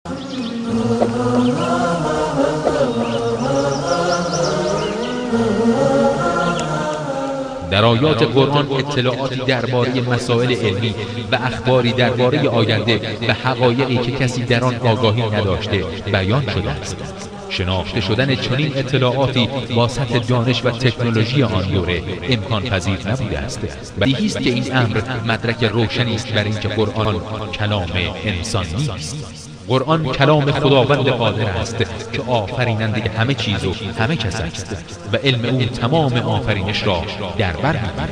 در آیات قرآن اطلاعاتی درباره مسائل علمی و اخباری درباره آینده و حقایقی که کسی در آن آگاهی نداشته بیان شده است. شناخته شدن چنین اطلاعاتی با سطح دانش و تکنولوژی آن دوره امکان پذیر نبوده است. بدیهی است که این امر مدرک روشنی است بر اینکه قرآن کلام انسان نیست. قرآن کلام خداوند قادر است که آفریننده همه چیز و همه کس است و علم او تمام آفرینش را در بر می‌گیرد.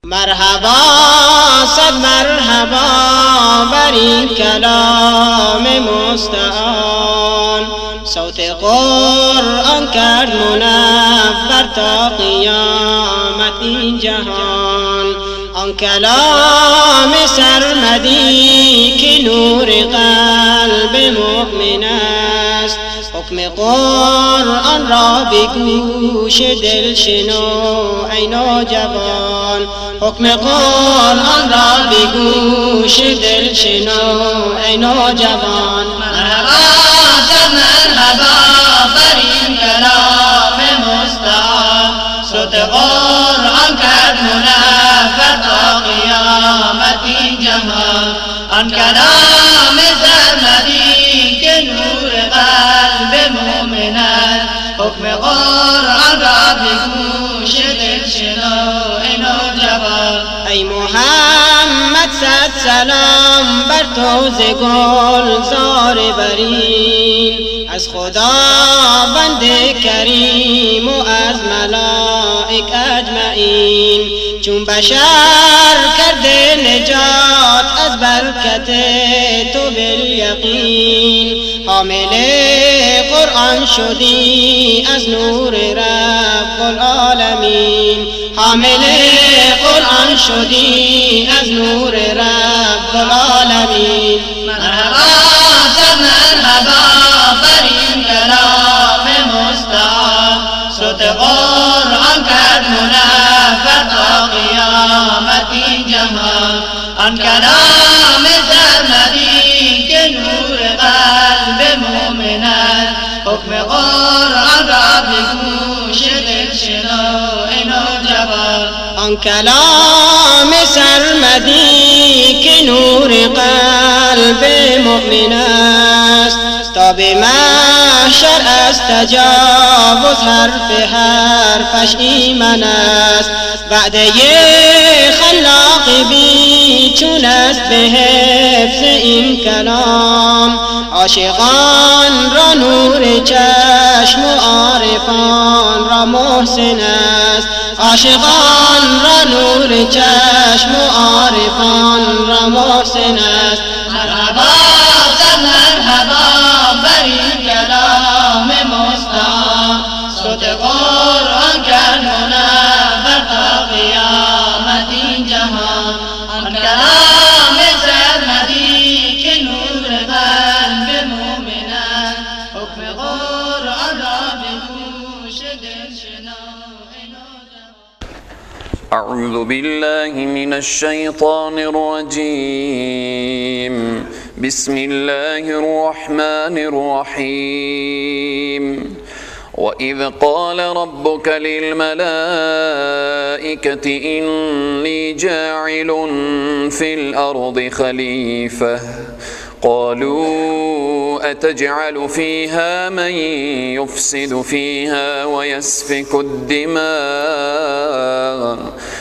مرحبا صد مرحبا بر این کلام مستعان، صوت قرآن کرد منور تا قیامت این جهان. آن کلام سرمدی که نور قلب مؤمن است، حکم قرآن را به گوش دل شنو ای نوجوان، حکم قرآن را به گوش دل شنو ای نوجوان. مرحبا صد مرحبا بر این کلام مستعان، صوت قرآن کرد منور تا قیامت این جهان. آن کلام سرمدی که نور قلب مؤمن است، حکم قرآن را به گوش دل شنو ای نوجوان. ای محمد صد سلام بر تو ز گلزار برین، از خداوند کریم و از ملائک اجمعین. چون بشر کرده نجات از برکت تو بالیقین، حامل قرآن شدی از نور رب العالمین، حامل قرآن شدی از نور رب العالمین. مرحبا صد مرحبا بر این کلام مستعان، صوت قرآن کرد منور تا قیامت این جهان. آن کلام سرمدی که نور قلب مؤمن است، حکم قرآن را به گوش دل شنو ای نوجوان. آن کلام سرمدی که نور قلب مؤمن است، تا به محشر از تجاوز حرف حرفش ایمن است. وعده خلاق بی چون است به حفظ این کلام، عاشقان را نور چشم و عارفان را محسن است، عاشقان را نور چشم و عارفان را محسن است. مرحبا صد مرحبا بر این کلام مستعان، صوت قرآن کرد منور تا قیامت این جهان. آن کلام سرمدی که نور قلب مؤمن است، حکم قرآن را به گوش دل شنو ای نوجوان. اعوذ بالله من الشیطان الرجیم، بسم الله الرحمن الرحیم. وإذ قال ربك للملائكة إني جاعل في الأرض خليفة، قالوا أتجعل فيها من يفسد فيها ويسفك الدماء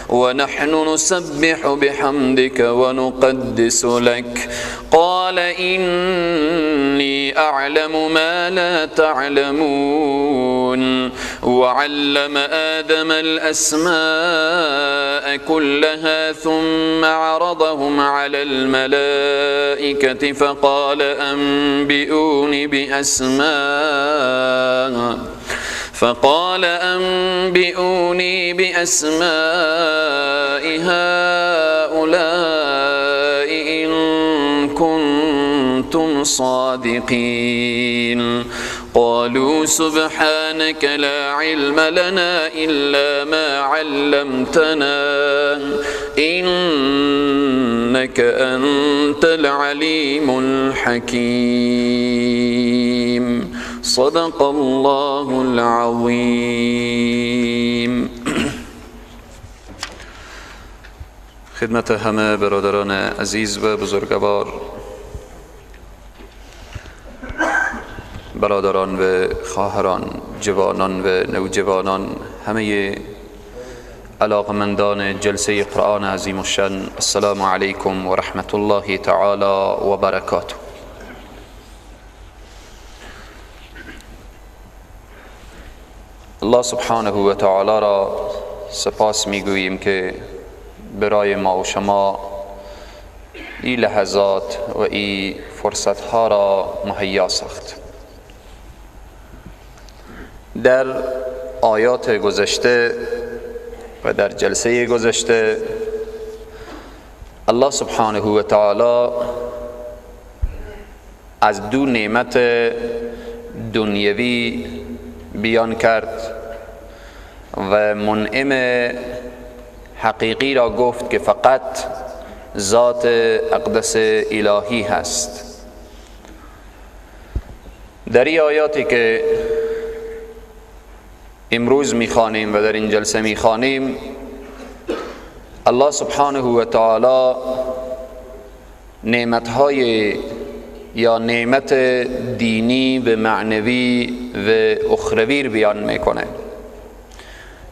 ونحن نسبح بحمدك ونقدس لك، قال إني أعلم ما لا تعلمون. وعلم آدم الأسماء كلها ثم عرضهم على الملائكة فقال أنبئوني بأسماء هؤلاء إن كنتم صادقين. قالوا سبحانك لا علم لنا إلا ما علمتنا إنك أنت العليم الحكيم. صدق الله العظیم. خدمت همه برادران عزیز و بزرگوار، برادران و خواهران، جوانان و نوجوانان، همه علاقمندان جلسه قرآن عظیم الشأن، السلام علیکم و رحمت الله تعالی و برکاته. الله سبحانه و تعالی را سپاس میگوییم که برای ما و شما این لحظات و این فرصت ها را مهیا ساخت. در آیات گذشته و در جلسه گذشته الله سبحانه و تعالی از دو نعمت دنیوی بیان کرد و منعم حقیقی را گفت که فقط ذات اقدس الهی هست. در این آیاتی که امروز میخوانیم و در این جلسه میخوانیم، الله سبحانه و تعالی نعمتهای یا نعمت دینی و معنوی و اخروی رو بیان میکنه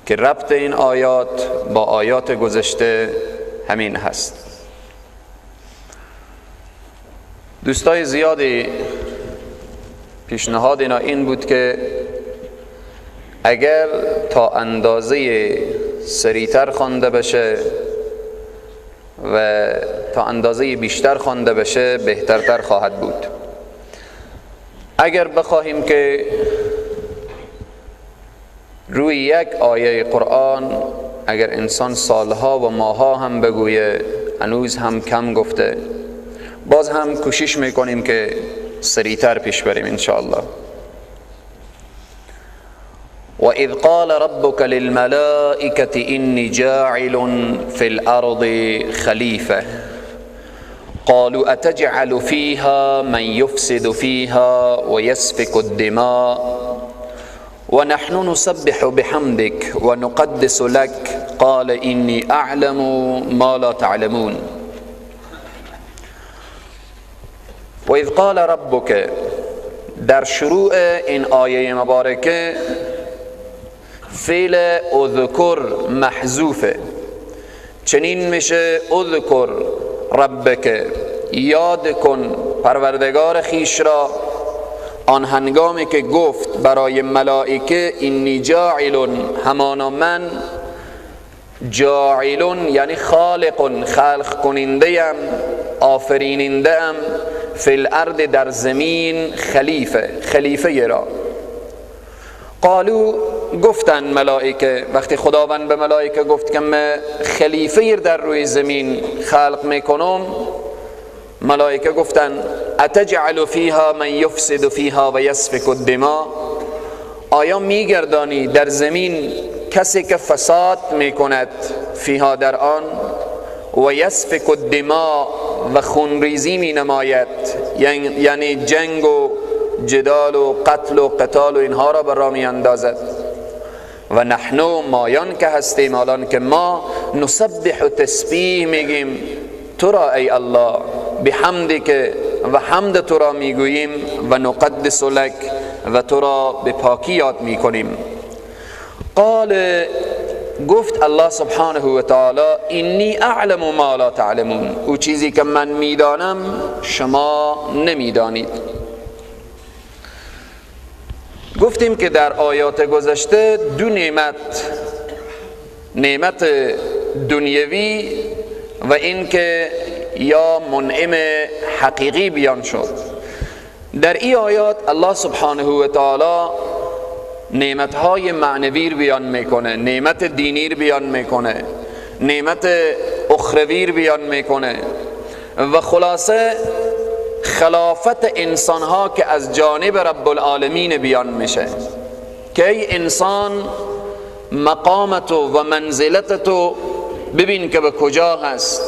که ربط این آیات با آیات گذشته همین هست. دوستای زیادی پیشنهاد اینا این بود که اگر تا اندازه سریعتر خوانده بشه و تا اندازه بیشتر خوانده بشه بهترتر خواهد بود. اگر بخواهیم که روی یک آیه قرآن اگر انسان سالها و ماها هم بگویه هنوز هم کم گفته، باز هم کوشش میکنیم که سریعتر پیش بریم انشاءالله. وَإِذْ قَالَ رَبُّكَ لِلْمَلَائِكَةِ إِنِّي جَاعِلٌ فِي الْأَرْضِ خَلِيفَةً قَالُوا أَتَجْعَلُ فِيهَا مَنْ يُفْسِدُ فِيهَا وَيَسْفِكُ الدِّمَاءَ وَنَحْنُ نُسَبِّحُ بِحَمْدِكَ وَنُقَدِّسُ لَكَ قَالَ إِنِّي أَعْلَمُ مَا لَا تَعْلَمُونَ. وَإِذْ قَالَ رَبُّكَ، در شروع این آیه مبارکه فعل اذکر محذوفه، چنین میشه اذکر ربک، یاد کن پروردگار خیش را آن هنگامی که گفت برای ملائکه انی جاعل، همانا من جاعل یعنی خالق، خلق کننده ام، آفریننده ام، فی الارض در زمین، خلیفه، خلیفه را. قالو گفتن ملائکه، وقتی خداوند به ملائکه گفت که من خلیفه در روی زمین خلق میکنم، ملائکه گفتن اتجعل فیها من یفسد فیها و یسفک الدماء، آیا میگردانی در زمین کسی که فساد میکند فیها در آن، و یسفک الدماء و خونریزی مینماید، یعنی جنگ و جدال و قتل و قتال و اینها را بر راه می اندازد. و نحن مایان که هستیم، الان که ما نسبح و تسبیح میگیم تو را ای الله، بحمدک و حمد تو را میگوییم، و نقدس لک و تو را به پاکی یاد میکنیم. قال گفت الله سبحانه و تعالی انی اعلم ما لا تعلمون، او چیزی که من میدانم شما نمیدانید. گفتیم که در آیات گذشته دو نعمت، نعمت دنیوی و اینکه یا منعم حقیقی بیان شد. در این آیات الله سبحانه و تعالی نعمتهای معنوی رو بیان میکنه، نعمت دینی رو بیان میکنه، نعمت اخروی رو بیان میکنه و خلاصه خلافت انسان ها که از جانب رب العالمین بیان میشه که ای انسان مقامت و منزلت تو ببین که به کجا هست.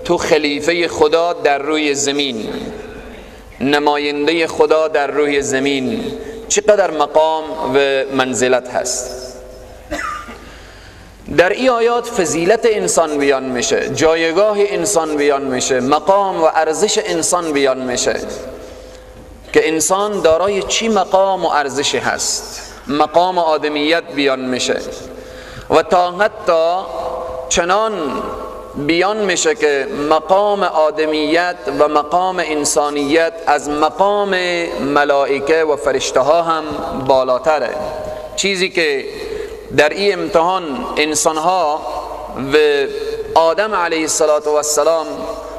تو خلیفه خدا در روی زمین، نماینده خدا در روی زمین، چقدر مقام و منزلت هست. در این آیات فضیلت انسان بیان میشه، جایگاه انسان بیان میشه، مقام و ارزش انسان بیان میشه که انسان دارای چی مقام و ارزشی هست. مقام آدمیت بیان میشه و تا حتی چنان بیان میشه که مقام آدمیت و مقام انسانیت از مقام ملائکه و فرشته ها هم بالاتره. چیزی که در این امتحان انسان ها و آدم علیه السلام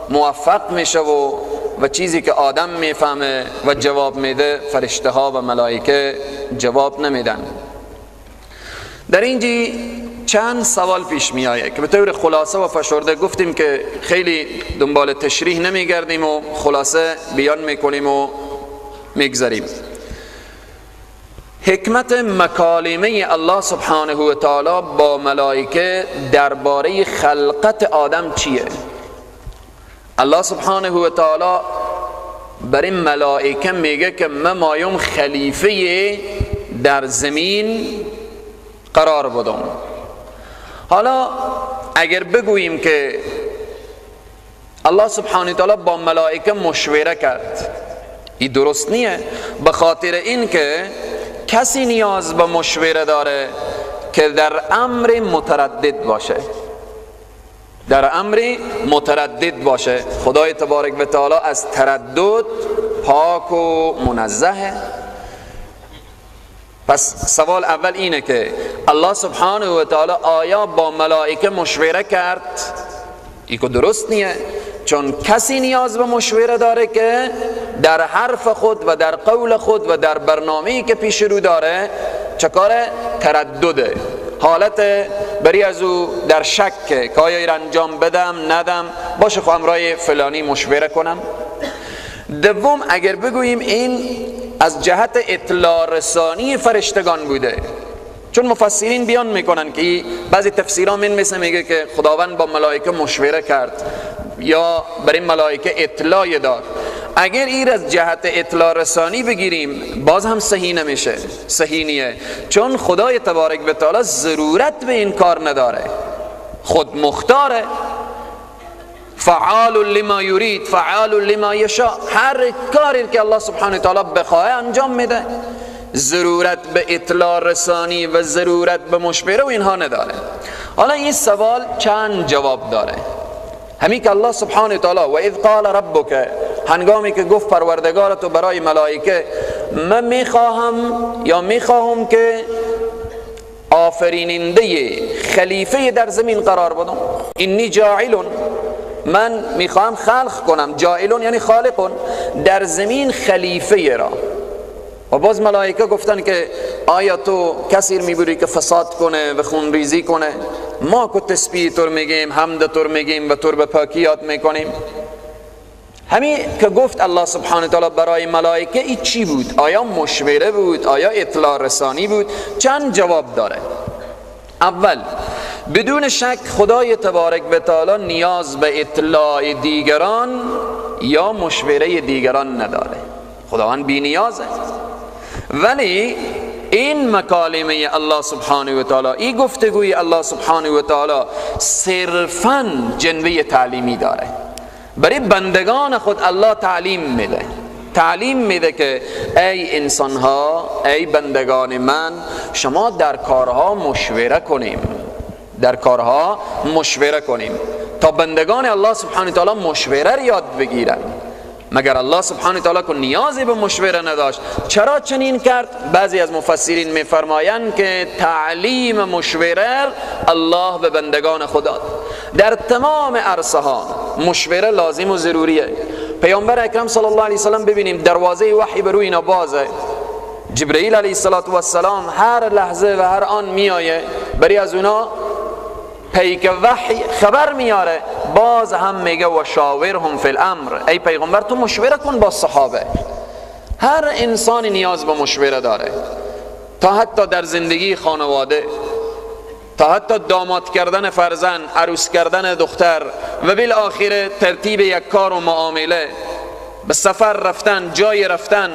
موفق میشه و چیزی که آدم میفهمه و جواب میده فرشته ها و ملائکه جواب نمیدن. در اینجی چند سوال پیش می آید که به طور خلاصه و فشرده گفتیم که خیلی دنبال تشریح نمیگردیم و خلاصه بیان میکنیم و میگذریم. حکمت مکالمه الله سبحانه و تعالی با ملائکه درباره خلقت آدم چیه؟ الله سبحانه و تعالی برای ملائکه میگه که من مایم خلیفه در زمین قرار بدم. حالا اگر بگوییم که الله سبحانه و تعالی با ملائکه مشوره کرد، این درست نیه، به خاطر این که کسی نیاز به مشوره داره که در امر متردد باشه، در امر متردد باشه. خدای تبارک و تعالی از تردد پاک و منزهه. پس سوال اول اینه که الله سبحانه و تعالی آیا با ملائکه مشوره کرد؟ این که درست نیه، چون کسی نیاز به مشوره داره که در حرف خود و در قول خود و در برنامه‌ای که پیش رو داره چه کاره؟ تردده، حالت بری از او در شک که آیا این انجام بدم ندم، باشه خب امرای فلانی مشوره کنم. دوم، اگر بگوییم این از جهت اطلاع رسانی فرشتگان بوده، چون مفسرین بیان میکنن که بعضی تفسیرها من مثل میگه که خداوند با ملائکه مشوره کرد یا برای ملائکه اطلاع داد. اگر این از جهت اطلاع رسانی بگیریم باز هم صحیح نمیشه، صحیح نیه، چون خدای تبارک و تعالی ضرورت به این کار نداره، خود مختاره، فعال لما یرید فعال لما یشاء، هر کاری که الله سبحانه و تعالی بخواه انجام میده، ضرورت به اطلاع رسانی و ضرورت به مشوره و اینها نداره. حالا این سوال چند جواب داره. همین که الله سبحانه و تعالی و اذ قال ربک، هنگامی که گفت پروردگار تو برای ملائکه من میخواهم یا میخواهم که آفریننده خلیفه در زمین قرار بدم، انی جاعل، من میخواهم خلق کنم، جاعلون یعنی خالقون، در زمین خلیفه را. و باز ملائکه گفتن که آیا تو کسی میبری که فساد کنه و خونریزی کنه؟ ما که تسبیح تو میگیم، حمد تو میگیم و تو به پاکی یاد میکنیم. همین که گفت الله سبحانه تعالی برای ملائکه ای چی بود؟ آیا مشوره بود؟ آیا اطلاع رسانی بود؟ چند جواب داره. اول، بدون شک خدای تبارک و تعالی نیاز به اطلاع دیگران یا مشوره دیگران نداره، خداوند بی نیازه. ولی این مکالمه الله سبحانه و تعالی، این گفتگوی الله سبحانه و تعالی صرفاً جنبه تعلیمی داره. برای بندگان خود الله تعلیم میده، تعلیم میده که ای انسانها، ای بندگان من، شما در کارها مشوره کنیم، در کارها مشوره کنیم تا بندگان الله سبحانه و تعالی مشوره را یاد بگیرن. مگر الله سبحانه و تعالی که نیازی به مشوره نداشت، چرا چنین کرد؟ بعضی از مفسرین میفرمایند که تعلیم مشوره الله به بندگان خدا در تمام عرصه ها مشوره لازم و ضروریه. پیامبر اکرم صلی الله علیه وسلم ببینیم دروازه وحی بر روی اینا بازه، جبرئیل علیه السلام هر لحظه و هر آن میایه برای از اونا پیک وحی خبر میاره، باز هم میگه و شاورهم فی الامر، ای پیغمبر تو مشوره کن با صحابه. هر انسانی نیاز به مشوره داره، تا حتی در زندگی خانواده، تا حتی داماد کردن فرزند، عروس کردن دختر و بالآخره ترتیب یک کار و معامله، به سفر رفتن، جای رفتن،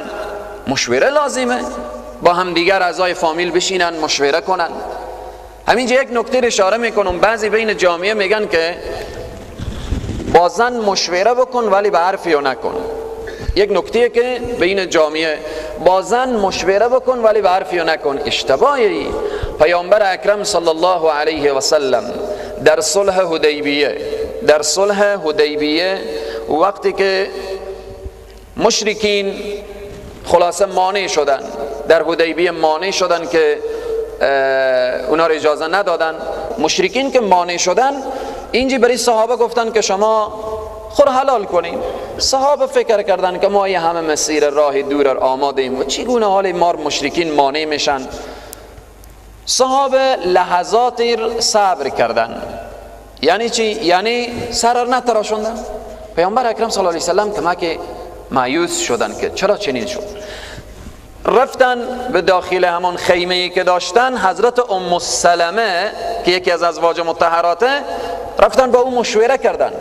مشوره لازمه. با هم دیگر اعضای فامیل بشینن مشوره کنن. همینجا یک نکته اشاره میکنم، بعضی بین جامعه میگن که با زن مشوره بکن ولی به حرفی نکن. یک نکته که بین جامعه، با زن مشوره بکن ولی به حرفی نکن، اشتباهی. پیامبر اکرم صلی الله علیه و سلم در صلح حدیبیه، در صلح حدیبیه وقتی که مشرکین خلاصه مانع شدن، در حدیبیه مانع شدن که اونا رو اجازه ندادن، مشرکین که مانع شدن، اینجی برای صحابه گفتن که شما خور حلال کنیم. صحابه فکر کردن که ما یه همه مسیر راه دور آماده ایم و چگونه حال ما مشرکین مانع میشن. صحابه لحظاتی صبر کردن. یعنی چی؟ یعنی سر نتراشوندن. پیامبر اکرم صلی الله علیه وسلم کمک مایوس شدن که چرا چنین شد. رفتن به داخل همان خیمه ای که داشتن، حضرت ام سلمه که یکی از ازواج مطهراته، رفتن با او مشوره کردن.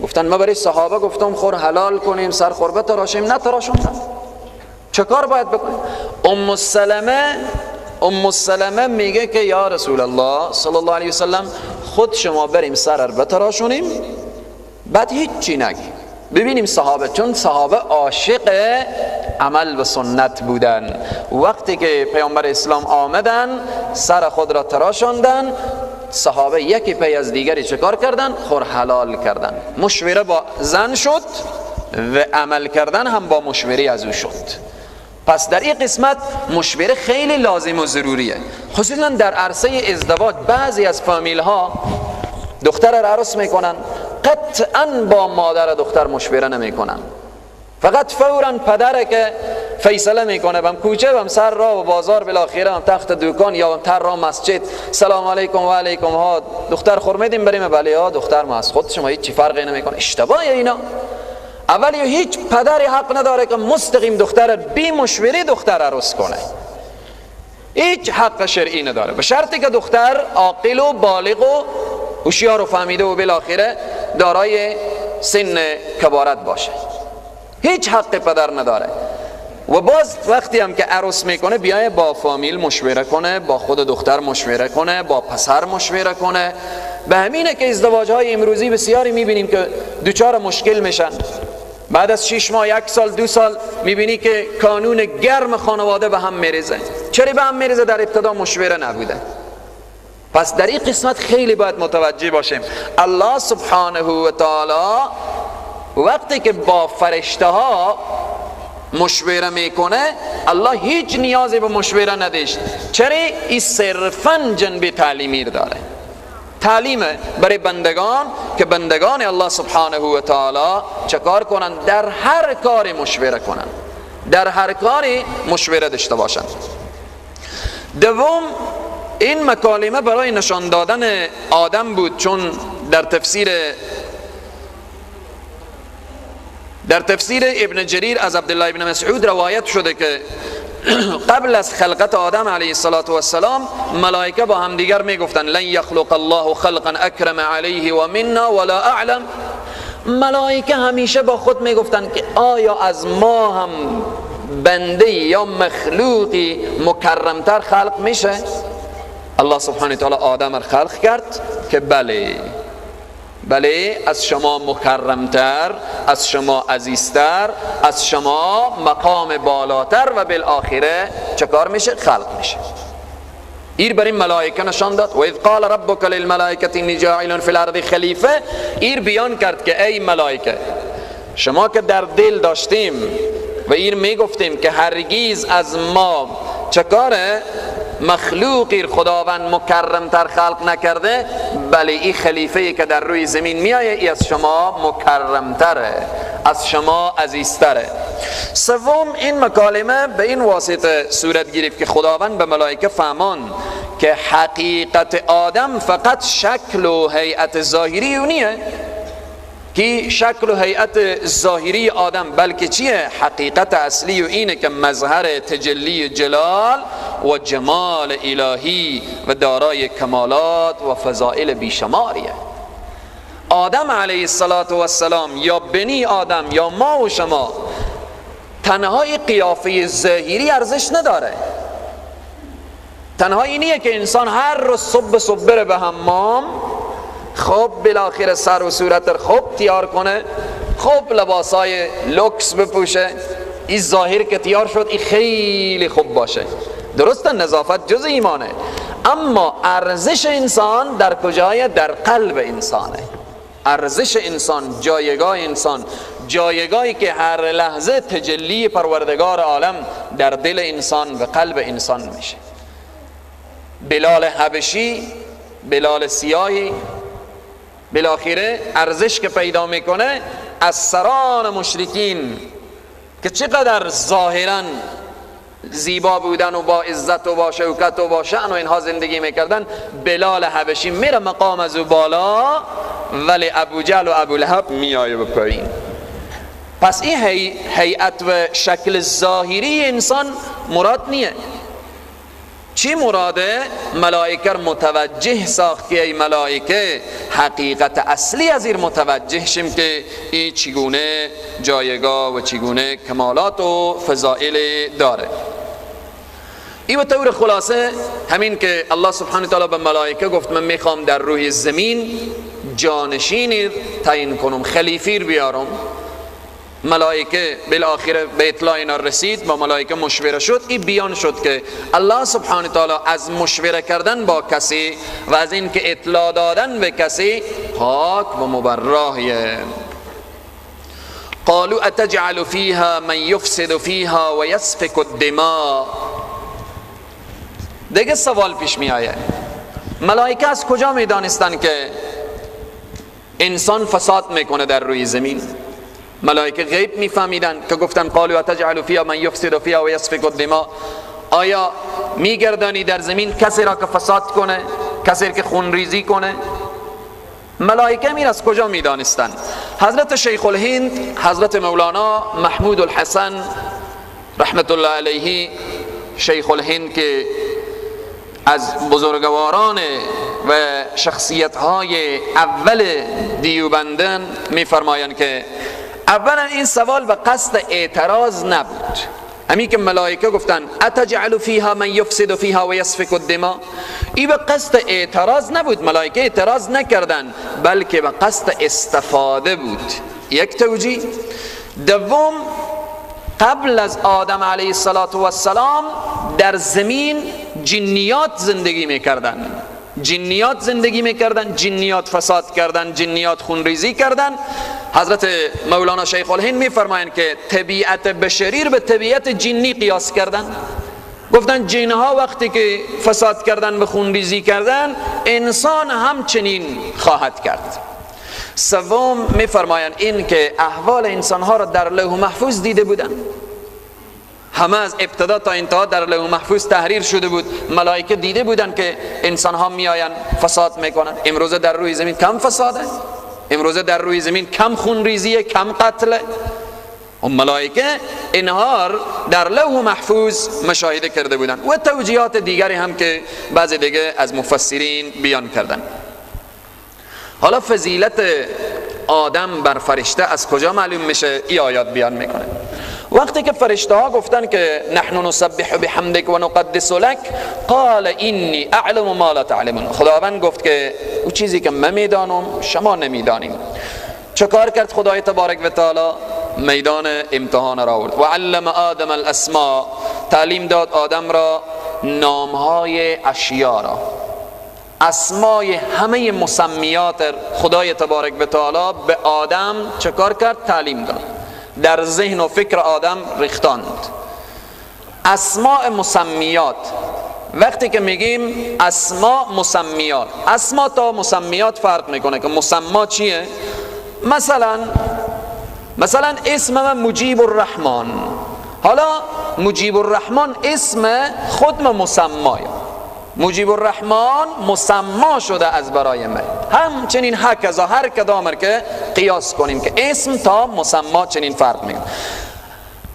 گفتن ما برای صحابه گفتم خور حلال کنیم، سر خور بتراشیم، نتراشوندن، چه کار باید بکنیم؟ ام سلمه میگه که یا رسول الله صلی الله علیه وسلم، خود شما بریم سر بتراشونیم، بعد هیچ چی نگیم، ببینیم صحابه، چون صحابه عاشق عمل و سنت بودن. وقتی که پیامبر اسلام آمدن سر خود را تراشاندن، صحابه یکی پی از دیگری چکار کردن؟ خور حلال کردن. مشوره با زن شد و عمل کردن هم با مشوره از او شد. پس در این قسمت مشوره خیلی لازم و ضروریه، خصوصا در عرصه ازدواج. بعضی از فامیل ها دختر را عروس میکنن، قطعا با مادر دختر مشوره نمیکنن، فقط فورا پدره که فیصله میکنه، بم کوچه بم سر را و بازار، بالاخره هم تخت دکان یا تر را مسجد، سلام علیکم و علیکم ها، دختر خور میدیم بریم، بله ها دختر ما از خود شما هیچ فرقی نمیکنه. اشتباه اینا. اولی هیچ پدری حق نداره که مستقیم دختر بی مشوره دختر عروس کنه، هیچ حق شرعی نداره، به شرطی که دختر عاقل و بالغ و هوشیار و فهمیده و بالاخره دارای سن کبارت باشه. هیچ حق پدر نداره. و باز وقتی هم که عروس میکنه بیای با فامیل مشوره کنه، با خود دختر مشوره کنه، با پسر مشوره کنه. به همینه که ازدواج های امروزی بسیاری میبینیم که دوچار مشکل میشن. بعد از 6 ماه، 1 سال، 2 سال میبینی که کانون گرم خانواده به هم میریزه. چرا به هم میریزه؟ در ابتدا مشوره نبوده. پس در این قسمت خیلی باید متوجه باشیم. الله سبحانه و تعالی وقتی که با فرشته ها مشوره میکنه، الله هیچ نیازی به مشوره نداشت. چرا؟ این صرفا جنبه تعلیمی داره، تعلیم برای بندگان که بندگان الله سبحانه و تعالی چکار کنن؟ در هر کاری مشوره کنن، در هر کاری مشوره داشته باشن. دوم، این مکالمه برای نشان دادن آدم بود، چون در تفسیر ابن جریر از عبدالله ابن مسعود روایت شده که قبل از خلقت آدم علیه السلام ملائکه با همدیگر میگفتن لن یخلق الله خلقا اکرم علیه و منا ولا اعلم. ملائکه همیشه با خود میگفتن که آیا از ما هم بنده یا مخلوقی مکرمتر خلق میشه؟ الله سبحانه تعالی آدم را خلق کرد که بله بله، از شما مکرمتر، از شما عزیزتر، از شما مقام بالاتر و بالآخره چه کار میشه؟ خلق میشه. ایر بر این ملائکه نشان داد و اذ قال ربک للملائکه انی جاعل فی الارض خلیفه. ایر بیان کرد که ای ملائکه، شما که در دل داشتیم و ایر میگفتیم که هرگیز از ما چه کاره مخلوقی خداوند مکرمتر خلق نکرده، بله این خلیفه‌ای که در روی زمین میایه ای از شما مکرمتره، از شما عزیزتره. سوم، این مکالمه به این واسطه صورت گرفت که خداوند به ملائکه فهمان که حقیقت آدم فقط شکل و هیئت ظاهری اونیه. که شکل و هیئت ظاهری آدم، بلکه چیه؟ حقیقت اصلی و اینه که مظهر تجلی جلال و جمال الهی و دارای کمالات و فضائل بیشماریه. آدم علیه السلام یا بنی آدم یا ما و شما تنهای قیافه ظاهری ارزش نداره. تنها اینیه که انسان هر روز صبح صبح بره به حمام، خب بالاخره سر و صورت خوب تیار کنه، خوب لباسای لوکس بپوشه، این ظاهر که تیار شد این خیلی خوب باشه. درسته نظافت جز ایمانه، اما ارزش انسان در کجای؟ در قلب انسانه. ارزش انسان، جایگاه انسان، جایگاهی که هر لحظه تجلی پروردگار عالم در دل انسان و قلب انسان میشه. بلال حبشی، بلال سیاهی بالاخره ارزش که پیدا میکنه از سران مشرکین که چقدر ظاهرا زیبا بودن و با عزت و با شوکت و با شأن و اینها زندگی میکردن، بلال حبشی میره مقام از او بالا، ولی ابو جهل و ابو لهب میایه به پایین. پس این هیئت و شکل ظاهری انسان مراد نیه. چی مراده؟ ملائکه متوجه ساخت که ای ملائکه حقیقت اصلی از این متوجه شیم که ای چگونه جایگاه و چگونه کمالات و فضائل داره. ای به طور خلاصه همین که الله سبحانه تعالی به ملائکه گفت من میخوام در روی زمین جانشینی تعیین کنم، خلیفی بیارم. ملائکه بالاخره به اطلاع اینا رسید، با ملائکه مشوره شد، این بیان شد که الله سبحانه تعالی از مشوره کردن با کسی و از اینکه اطلاع دادن به کسی پاک و مبراهیه. قالوا اتجعل فیها من یفسد فیها و یسفک الدماء. دیگه سوال پیش می آید، ملائکه از کجا می دانستن که انسان فساد میکنه در روی زمین؟ ملائکه غیب میفهمیدن که گفتن قالوا اتجعل فیها من یفسد فیها و یسفک الدماء. آیا میگردانی در زمین کسی را که فساد کنه، کسی که خونریزی کنه؟ ملائکه میر از کجا میدانستن؟ حضرت شیخ الهند، حضرت مولانا محمود الحسن رحمت الله علیه، شیخ الهند که از بزرگواران و شخصیت های اول دیوبندن، میفرمایند که اولا این سوال به قصد اعتراض نبود. همین که ملائکه گفتن اتجعل فیها من یفسد فیها و یسفک الدماء، این به قصد اعتراض نبود، ملائکه اعتراض نکردن، بلکه به قصد استفاده بود. یک توجیه. دوم، قبل از آدم علیه السلام در زمین جنیات زندگی میکردن، جنیات زندگی میکردن، جنیات فساد کردن، جنیات خونریزی کردن. حضرت مولانا شیخ الهند میفرمایند که طبیعت بشری به طبیعت جنی قیاس کردن. گفتن جنها وقتی که فساد کردن و خونریزی کردن، انسان همچنین خواهد کرد. سوم میفرمایند این که احوال انسانها را در لوح محفوظ دیده بودن، همه از ابتدا تا انتها در لوح محفوظ تحریر شده بود، ملائکه دیده بودن که انسان ها میآیند فساد میکنن. امروزه در روی زمین کم فساده، امروزه در روی زمین کم خونریزیه، کم قتله. و ملائکه اینها در لوح محفوظ مشاهده کرده بودن و توجیهات دیگری هم که بعض دیگه از مفسرین بیان کردن. حالا فضیلت آدم بر فرشته از کجا معلوم میشه؟ ای آیات بیان میکنه. وقتی که فرشته ها گفتن که نحن نسبح بحمدک و نقدس لک، قال اینی اعلم ما لا تعلمون. خداوند گفت که او چیزی که من میدانم شما نمیدانیم. چه کار کرد خدای تبارک و تعالی؟ میدان امتحان را آورد. و علم آدم الاسماء، تعلیم داد آدم را نامهای اشیا را، اسمای همه مسمیات خدای تبارک و تعالی به آدم چه کار کرد؟ تعلیم داد، در ذهن و فکر آدم ریختاند. اسماء مسمیات، وقتی که میگیم اسماء مسمیات، اسما تا مسمیات فرق میکنه که مسما چیه؟ مثلا اسم من مجیب الرحمن، حالا مجیب الرحمن اسم خود ما مسمایه، مجیب الرحمن مسما شده از برای من. همچنین هکذا هر کدامر که قیاس کنیم که اسم تا مسما چنین فرق میکنه.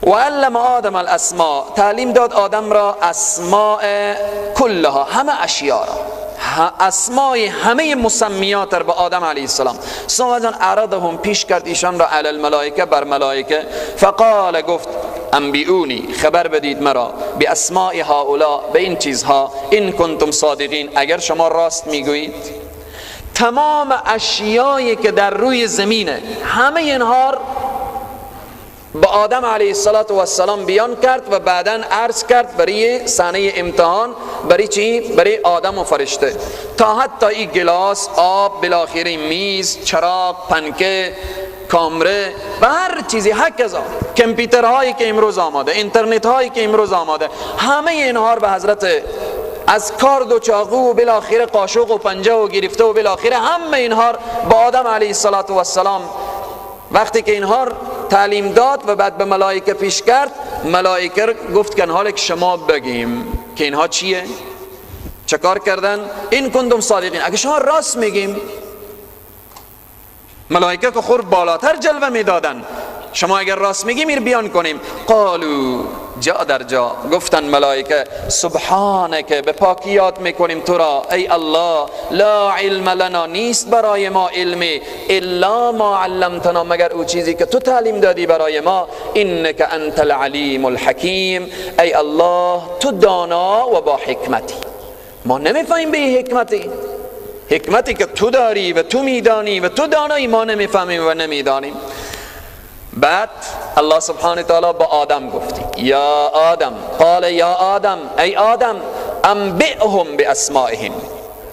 و علم آدم الاسماء، تعلیم داد آدم را اسماء کلها، همه اشیاء را، اسماء همه مسمیات را به آدم علیه السلام. ثم عرضهم، پیش کرد ایشان را علی الملائکه، بر ملائکه. فقال، گفت انبئونی، خبر بدید مرا، باسماء هؤلاء، به این چیزها، ان کنتم صادقین، اگر شما راست میگویید. تمام اشیایی که در روی زمینه همه اینها با آدم علیه السلام بیان کرد و بعدا عرض کرد برای صحنه امتحان، برای چی؟ برای آدم و فرشته، تا حتی این گلاس آب، بالاخره میز، چراغ، پنکه، کامره و هر چیزی، هکذا کامپیوترهایی که امروز آماده، اینترنت هایی که امروز آماده، همه اینها به حضرت از کارد و چاقو و بالاخره قاشق و پنجه و گرفته و بالاخره همه اینها با آدم علیه السلام وقتی که اینها تعلیم داد و بعد به ملائکه پیش کرد، ملائکه گفت که حالا که شما بگیم که اینها چیه، چه کار کردن، این کنتم صادقین، اگه شما راست میگیم. ملائکه که خور بالاتر جلوه میدادن، شما اگر راست میگیم این بیان کنیم. قالو، جا در جا گفتن ملائکه سبحانک، به پاکی یاد میکنیم تو را ای الله، لا علم لنا، نیست برای ما علمی، الا ما علمتنا، مگر او چیزی که تو تعلیم دادی برای ما، انک انت العلیم الحکیم، ای الله تو دانا و با حکمتی. ما نمیفهمیم به حکمتی، حکمتی که تو داری و تو میدانی و تو دانایی، ما نمیفهمیم و نمیدانیم. بعد الله سبحانه تعالی با آدم گفتی یا آدم، قال یا آدم، ای آدم، انبئهم باسمائهم،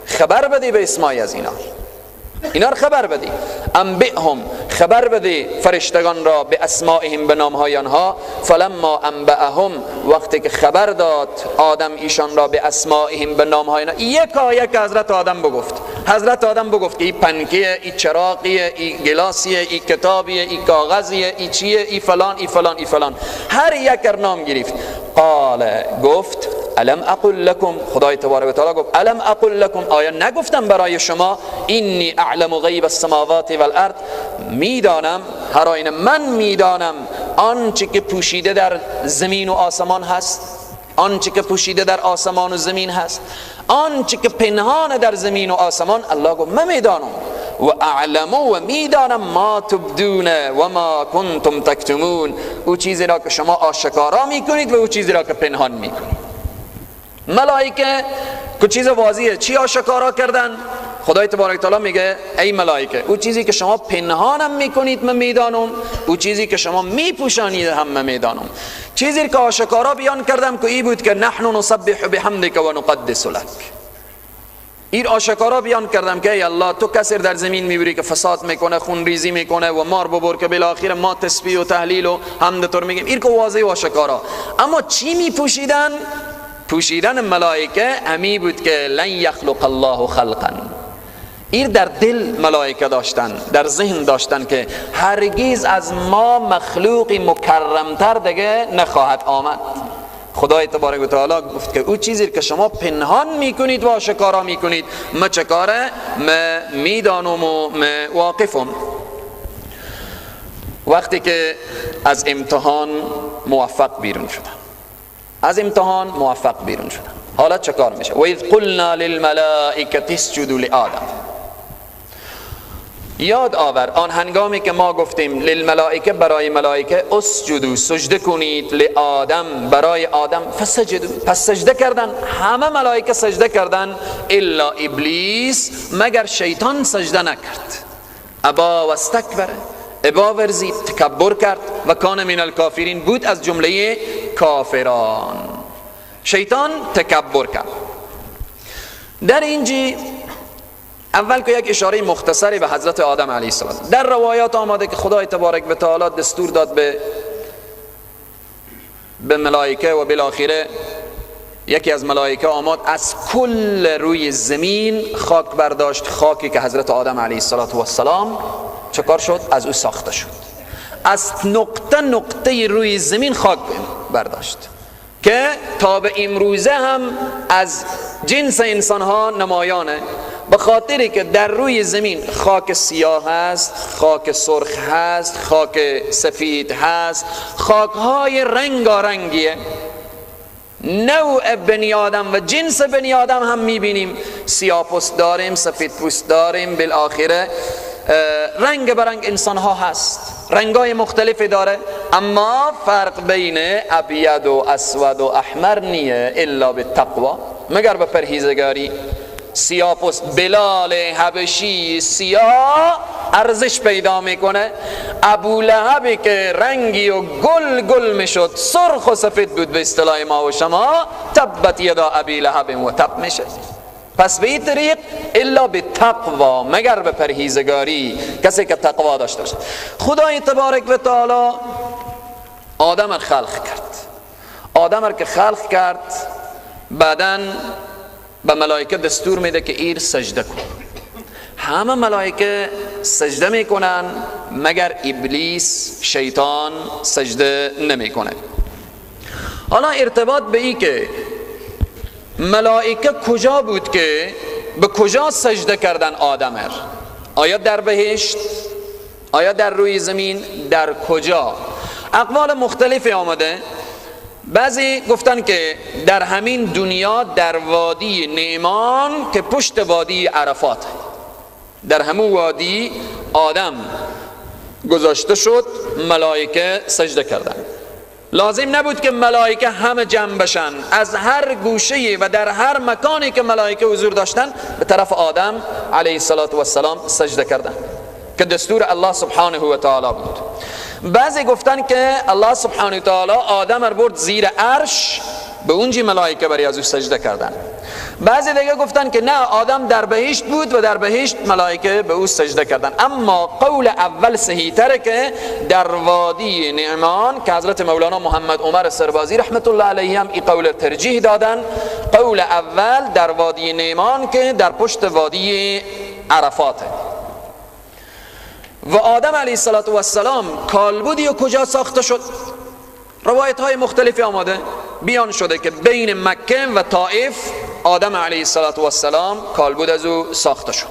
خبر بدی به اسمای از اینا، اینا رو خبر بدی. انبئهم، خبر بدی فرشتگان را، به اسمائهم، به نامهای آنها. فلما انبأهم، وقتی که خبر داد آدم ایشان را به اسمائهم، به نامهای آنها، یکا یک حضرت آدم بگفت. حضرت آدم بگفت که ای پنکیه، ای چراغیه، ای گلاسیه، ای کتابیه، ای کاغذیه، ای چیه، ای فلان، ای فلان، ای فلان، هر یک نام گرفت. قال، گفت الم اقل لكم، خدای تبارک و تعالی گفت الم اقل لكم، آیا نگفتم برای شما انی اعلم غیب السماوات والارض، میدانم، هر آینه من میدانم آنچه که پوشیده در زمین و آسمان هست، آنچه که پوشیده در آسمان و زمین هست، آنچه که پنهان در زمین و آسمان. الله گفت من میدانم، و اعلم، و میدانم، ما تبدون و ما کنتم تکتمون، او چیزی را که شما آشکارا میکنید و او چیزی را که پنهان میکنید. ملائکه که چیز واضحه، چی آشکارا کردن؟ خدای تبارک تعالی میگه ای ملائکه، او چیزی که شما پنهانم میکنید من میدانم، او چیزی که شما میپوشانید هم من میدانم. چیزی که آشکارا بیان کردم که ای بود که نحن نسبح بحمدک و نقدس لک، این آشکارا بیان کردم که ای الله تو کسی در زمین میبری که فساد میکنه، خون ریزی میکنه و مار ببر که بالاخره ما تسبیح و تهلیل و حمد تو میگیم. این که واضح و آشکارا. اما چی میپوشیدن؟ پوشیدن ملائکه همی بود که لن یخلق الله خلقا، این در دل ملائکه داشتن، در ذهن داشتن که هرگز از ما مخلوقی مکرمتر دیگه نخواهد آمد. خدای تبارک و تعالی گفت که او چیزی که شما پنهان میکنید و آشکارا میکنید ما چه کاره؟ ما میدانم و ما واقفم. وقتی که از امتحان موفق بیرون شدن، از امتحان موفق بیرون شدن، حالا چه کار میشه؟ و اذ قلنا للملائکه اسجدوا لآدم، یاد آور آن هنگامی که ما گفتیم للملائکه، برای ملائکه، اسجدوا، سجده کنید، لآدم، برای آدم، فسجدوا، پس سجده کردن، همه ملائکه سجده کردن، الا ابلیس، مگر شیطان سجده نکرد. ابا و استکبر، ابا ورزید، تکبر کرد، و کان من الکافرین، بود از جمله کافران. شیطان تکبر کرد. در اینجی اول که یک اشاره مختصری به حضرت آدم علیه السلام. در روایات آمده که خدای تبارک و تعالی دستور داد به ملائکه و بالاخره یکی از ملائکه آمد از کل روی زمین خاک برداشت، خاکی که حضرت آدم علیه السلام چه کار شد؟ از او ساخته شد. از نقطه نقطه روی زمین خاک برداشت که تا به امروزه هم از جنس انسان ها نمایانه. به خاطری که در روی زمین خاک سیاه هست، خاک سرخ هست، خاک سفید هست، خاکهای رنگارنگیه. نوع بنی آدم و جنس بنی آدم هم میبینیم، سیاه پوست داریم، سفید پوست داریم، بالاخره رنگ برنگ انسان ها هست، رنگای مختلفی داره، اما فرق بین ابید و اسود و احمر نیه الا بالتقوا، مگر به پرهیزگاری. سیاه پوست بلال حبشی سیاه ارزش پیدا میکنه، ابو لهبی که رنگی و گل گل میشد، سرخ و سفید بود به اصطلاح ما و شما، تبت یدا ابی لهب و تب میشه. پس به این طریق الا به تقوا، مگر به پرهیزگاری، کسی که تقوا داشته باشه. خدای تبارک و تعالی آدم را خلق کرد، آدم را که خلق کرد بعداً به ملائکه دستور میده که ایر سجده کن. همه ملائکه سجده میکنن مگر ابلیس شیطان سجده نمیکنه. حالا ارتباط به ای که ملائکه کجا بود که به کجا سجده کردن آدم هر؟ آیا در بهشت؟ آیا در روی زمین؟ در کجا؟ اقوال مختلفی آمده. بعضی گفتن که در همین دنیا در وادی نعمان که پشت وادی عرفات، در همون وادی آدم گذاشته شد، ملائکه سجده کردن. لازم نبود که ملائکه همه جمع بشن، از هر گوشه و در هر مکانی که ملائکه حضور داشتن به طرف آدم علیه السلام سجده کردن که دستور الله سبحانه و تعالی بود. بعضی گفتن که الله سبحانه و تعالی آدم را برد زیر عرش، به اونجی ملائکه برای از او سجده کردن. بعضی دیگه گفتن که نه، آدم در بهشت بود و در بهشت ملائکه به او سجده کردن. اما قول اول صحیح تره که در وادی نعمان که حضرت مولانا محمد عمر سربازی رحمت الله علیه هم این قول ترجیح دادن. قول اول در وادی نعمان که در پشت وادی عرفات. و آدم علیه السلام کالبدی و کجا ساخته شد؟ روایت های مختلفی آماده بیان شده که بین مکه و طائف آدم علیه السلام کالبد از او ساخته شد.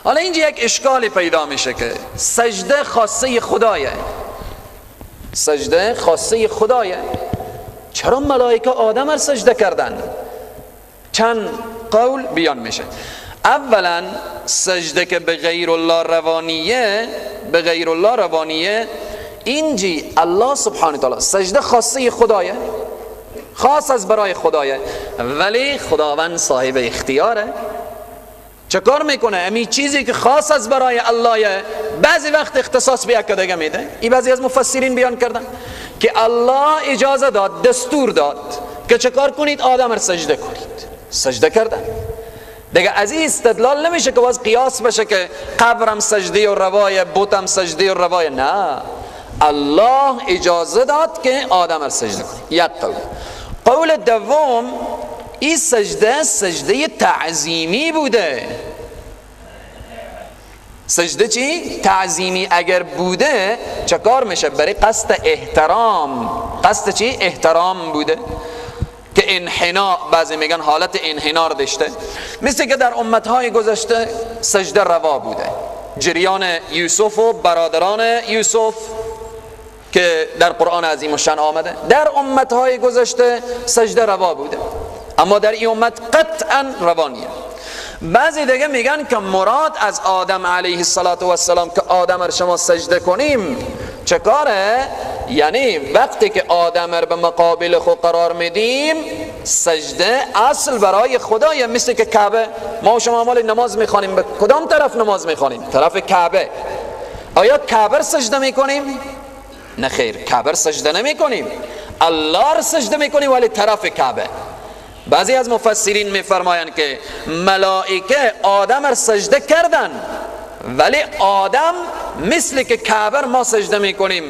حالا اینجا یک اشکال پیدا میشه که سجده خاصه خدایه، سجده خاصه خدایه، چرا ملائکه آدم را سجده کردن؟ چند قول بیان میشه. اولا سجده که به غیر الله روانیه، به غیر الله روانیه، اینجی الله سبحانه تعالی سجده خاصه خدایه، خاص از برای خدایه، ولی خداوند صاحب اختیاره. چه کار میکنه؟ امی چیزی که خاص از برای الله بعضی وقت اختصاص به یک دیگه میده. این بعضی از مفسرین بیان کردن که الله اجازه داد، دستور داد که چه کار کنید؟ آدم را سجده کنید. سجده کردن دیگه از این استدلال نمیشه که باز قیاس بشه که قبرم سجده و روایه، بتم سجده و روایه. نه، الله اجازه داد که آدم را سجده کنه. یک قول. قول دوم، این سجده سجده تعظیمی بوده. سجده چی؟ تعظیمی اگر بوده چه کار میشه؟ برای قصد احترام. قصد چی؟ احترام بوده که انحناء، بعضی میگن حالت انحناء داشته، مثل که در امتهای گذشته سجده روا بوده. جریان یوسف و برادران یوسف که در قرآن عظیم الشان آمده، در امتهای گذشته سجده روا بوده، اما در این امت قطعا روانیه. بعضی دیگه میگن که مراد از آدم علیه السلام که آدم را شما سجده کنیم چه کاره؟ یعنی وقتی که آدم را به مقابل خود قرار میدیم، سجده اصل برای خدایه. مثل که کعبه، ما و شما مال نماز میخوانیم، به کدام طرف نماز میخوانیم؟ طرف کعبه. آیا کعبه سجده میکنیم؟ نه خیر، کعبه سجده نمیکنیم، الله را سجده میکنیم ولی طرف کعبه. بعضی از مفسرین میفرمایند که ملائکه آدم را سجده کردن، ولی آدم مثل که کعبه ما سجده میکنیم،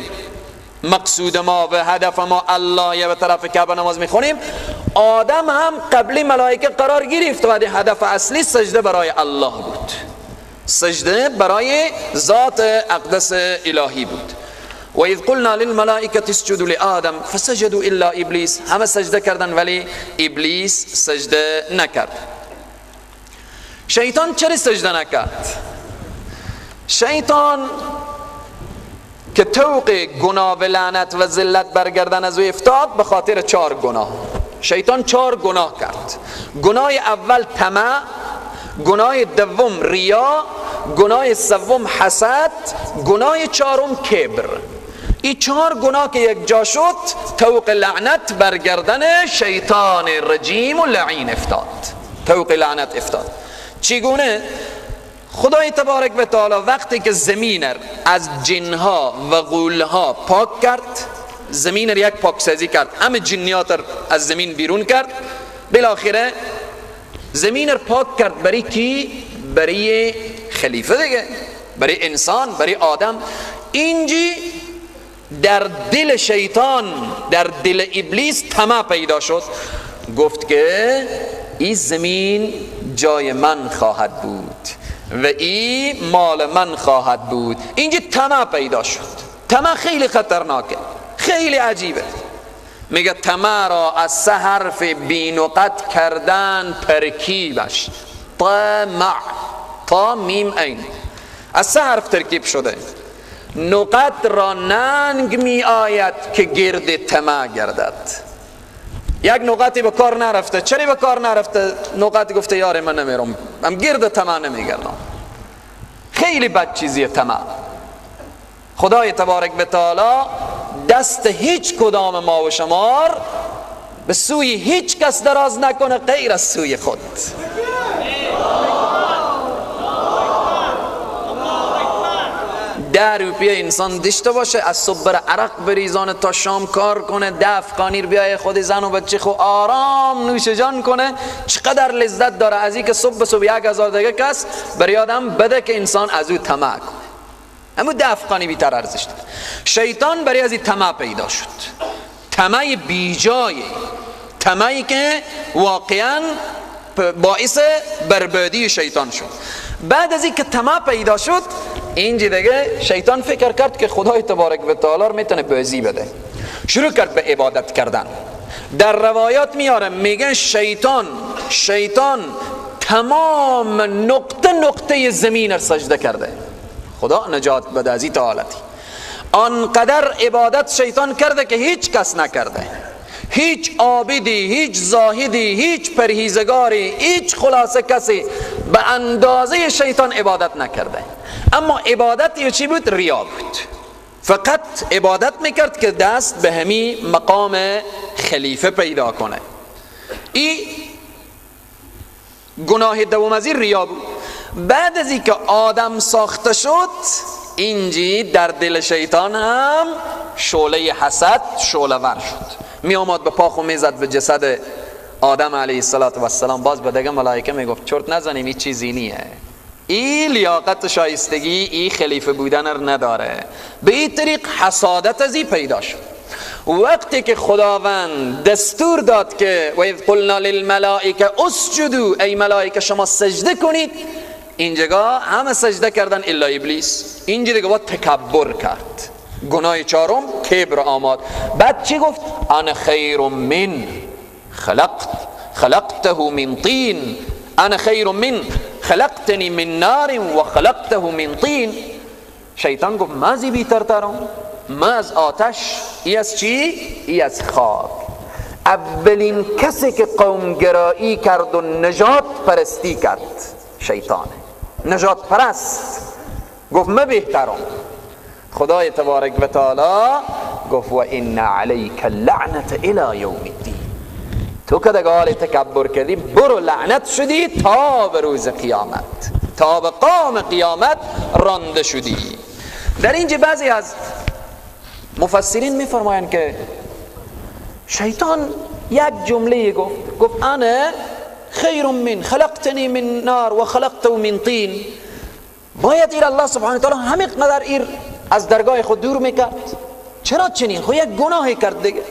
مقصود ما و هدف ما الله و طرف کعبه نماز میخونیم، آدم هم قبلی ملائکه قرار گرفت و هدف اصلی سجده برای الله بود، سجده برای ذات اقدس الهی بود. و اذ قلنا للملائکه اسجدوا لآدم فسجدوا الا ابلیس، همه سجده کردن ولی ابلیس سجده نکرد. شیطان چرا سجده نکرد؟ شیطان که طوق گناه و لعنت و ذلت برگردن از او افتاد به خاطر 4 گناه. شیطان 4 گناه کرد. گناه اول طمع، گناه دوم ریا، گناه سوم حسد، گناه چهارم کبر. این 4 گناه که یک جا شد، طوق لعنت برگردن شیطان رجیم و لعین افتاد. طوق لعنت افتاد. چگونه؟ خدای تبارک و تعالی وقتی که زمین از جنها و غولها پاک کرد، زمین یک پاکسازی کرد، همه جنیات از زمین بیرون کرد، بالاخره زمین پاک کرد برای کی؟ برای خلیفه دیگه، برای انسان، برای آدم. اینجی در دل شیطان، در دل ابلیس طمع پیدا شد، گفت که این زمین جای من خواهد بود و این مال من خواهد بود. اینجا طمع پیدا شد. طمع خیلی خطرناکه، خیلی عجیبه. میگه طمع را از 3 حرف بی نقط کردن ترکیبش، طمع، تا میم عین، از 3 حرف ترکیب شده. نقط را ننگ می آید که گرد طمع گردد. یک نقطی به کار نرفته. چرا به کار نرفته؟ نقط گفته یار من نمیرم، من گرد طمع نمیگردم. خیلی بد چیزیه طمع. خدای تبارک و تعالی دست هیچ کدام ما و شمار به سوی هیچ کس دراز نکنه غیر از سوی خود. ده روپیه انسان داشته باشه، از صبح بره عرق بریزانه تا شام کار کنه، 10 افغانی بیای خود زن و بچه خو آرام نوش جان کنه، چقدر لذت داره از این که صبح به صبح 1000 دیگه کس برای آدم بده که انسان از او طمع کنه. اما 10 افغانی بیتر ارزش داره. شیطان برای از این طمع پیدا شد، طمع بیجای، طمعی که واقعا باعث بربادی شیطان شد. بعد از اینکه طمع پیدا شد، اینجا دیگه شیطان فکر کرد که خدای تبارک و تعالی میتونه بازی بده. شروع کرد به عبادت کردن. در روایات میاره میگن شیطان تمام نقطه نقطه زمین را سجده کرده. خدا نجات بده از این حالتی. آنقدر عبادت شیطان کرده که هیچ کس نکرده، هیچ عابدی، هیچ زاهدی، هیچ پرهیزگاری، هیچ خلاصه کسی به اندازه شیطان عبادت نکرده. اما عبادت چی بود؟ ریا بود. فقط عبادت میکرد که دست به همی مقام خلیفه پیدا کنه. این گناه دوم از این ریا بود. بعد از اینکه آدم ساخته شد، اینجی در دل شیطان هم شعله حسد شعله ور شد. می آمد به پاخو میزد به جسد آدم علیه السلام. باز به دیگه ملائکه میگفت چرت نزنیم، این چیزی نیه، این لیاقت شایستگی، این خلیفه بودن رو نداره. به این طریق حسادت از این پیدا شد. وقتی که خداوند دستور داد که و اذ قلنا للملائکه اسجدوا، ای ملائکه شما سجده کنید، اینجا همه سجده کردن الا ابلیس. اینجا دیگه با تکبر کرد. گناه چهارم کبر آمد. بعد چی گفت؟ انا خیر من خلقته من طین، انا خیر من خلقتنی من نار و خلقته من طین. شیطان گفت ما از بیترترم، ما از آتش، ای از چی؟ ای از خاک. اولین کسی که قومگرایی کرد و نجات پرستی کرد شیطانه، نجات پرست. گفت ما بهترم. خدای تبارک و تعالی گفت و ان علیک اللعنت الی یوم الدین. تو که دیگه حال تکبر کردی، برو لعنت شدی تا به روز قیامت، تا به قام قیامت رانده شدی. در اینجا بعضی از مفسرین میفرمایند که شیطان یک جمله گفت، گفت انا خیر من خلقتنی من نار و خلقته من طین. باید ایر الله سبحانه و تعالی همین قدر ایر از درگاه خود دور میکرد؟ چرا چنین؟ خب یک گناهی کرد دیگه.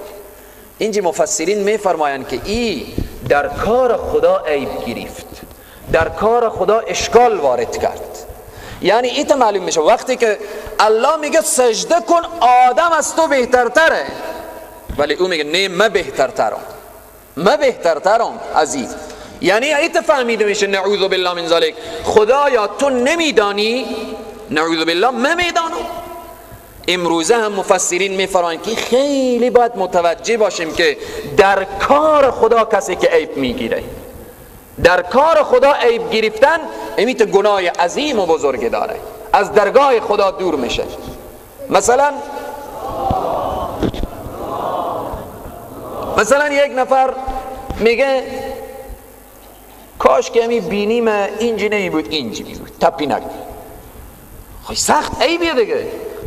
اینجا مفسرین میفرمایند که ای در کار خدا عیب گرفت، در کار خدا اشکال وارد کرد. یعنی ایت معلوم میشه وقتی که الله میگه سجده کن، آدم از تو بهترتره، ولی او میگه نه من بهترترم، من بهترترم از این. یعنی ایت فهمیده میشه نعوذ بالله من ذلک، خدایا تو نمیدانی، نعوذ بالله من میدانم. امروزه هم مفسرین میفرمایند که خیلی باید متوجه باشیم که در کار خدا کسی که عیب میگیره، در کار خدا عیب گرفتن امیت گناه عظیم و بزرگ داره، از درگاه خدا دور میشه. مثلا یک نفر میگه کاش که همی بینیم اینجی نمی بود اینجی می بود، تپی نگو. خیلی سخت عیبیه دیگه.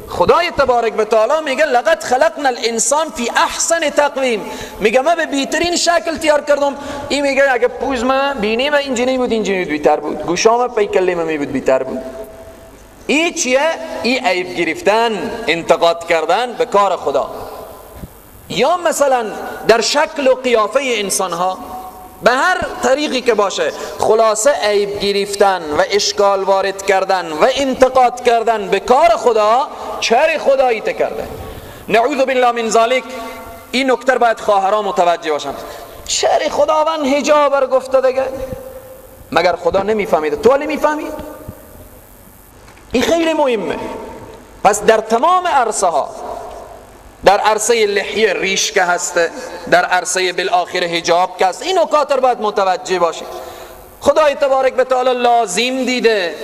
خدای تبارک و تعالی میگه لقد خلقنا الانسان فی احسن تقویم، میگه من به بهترین شکل تیار کردم. این میگه اگه پوز من بینیم اینجی نمی بود اینجی می بود بهتر بود، گوشام پیکلی می بود بهتر بود. این چیه؟ این عیب گرفتن، انتقاد کردن به کار خدا. یا مثلا در شکل و قیافه انسان ها به هر طریقی که باشه، خلاصه عیب گرفتن و اشکال وارد کردن و انتقاد کردن به کار خدا، چرا خدایی کرده؟ نعوذ بالله من ذالک. این نکته باید خواهران متوجه باشن. چرا خداوند حجاب رو گفته دیگه؟ مگر خدا نمیفهمیده؟ تو نمیفهمی؟ این خیلی مهمه. پس در تمام عرصه ها، در عرصه لحیه ریش که هسته، در عرصه بالآخر حجاب که هست، این نکات رو باید متوجه باشید. خدای تبارک و تعالی لازم دیده،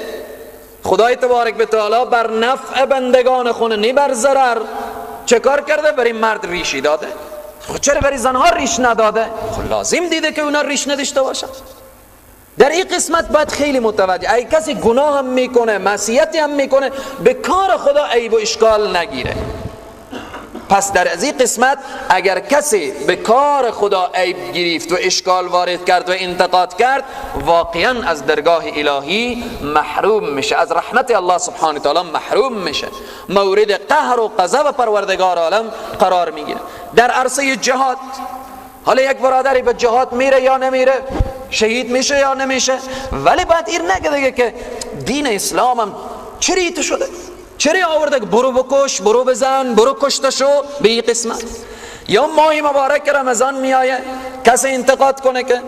خدای تبارک و تعالی بر نفع بندگان خونه نه بر ضرر. چه کار کرده؟ برای مرد ریشی داده. خب چرا برای زنها ریش نداده؟ خب لازم دیده که اونا ریش نداشته باشن. در این قسمت باید خیلی متوجه. ای کسی گناه هم میکنه، معصیتی هم میکنه، به کار خدا عیب و اشکال نگیره. پس در از این قسمت اگر کسی به کار خدا عیب گرفت و اشکال وارد کرد و انتقاد کرد، واقعا از درگاه الهی محروم میشه، از رحمت الله سبحانه تعالی محروم میشه، مورد قهر و غضب پروردگار عالم قرار میگیره. در عرصه جهاد، حالا یک برادری به جهاد میره یا نمیره، شهید میشه یا نمیشه، ولی باید این نگه دیگه که دین اسلام هم چری تو شده، چرا آورده برو بکش، برو بزن، برو کشته شو به این قسمت. یا ماه مبارک رمضان میآیه، کسی انتقاد کنه که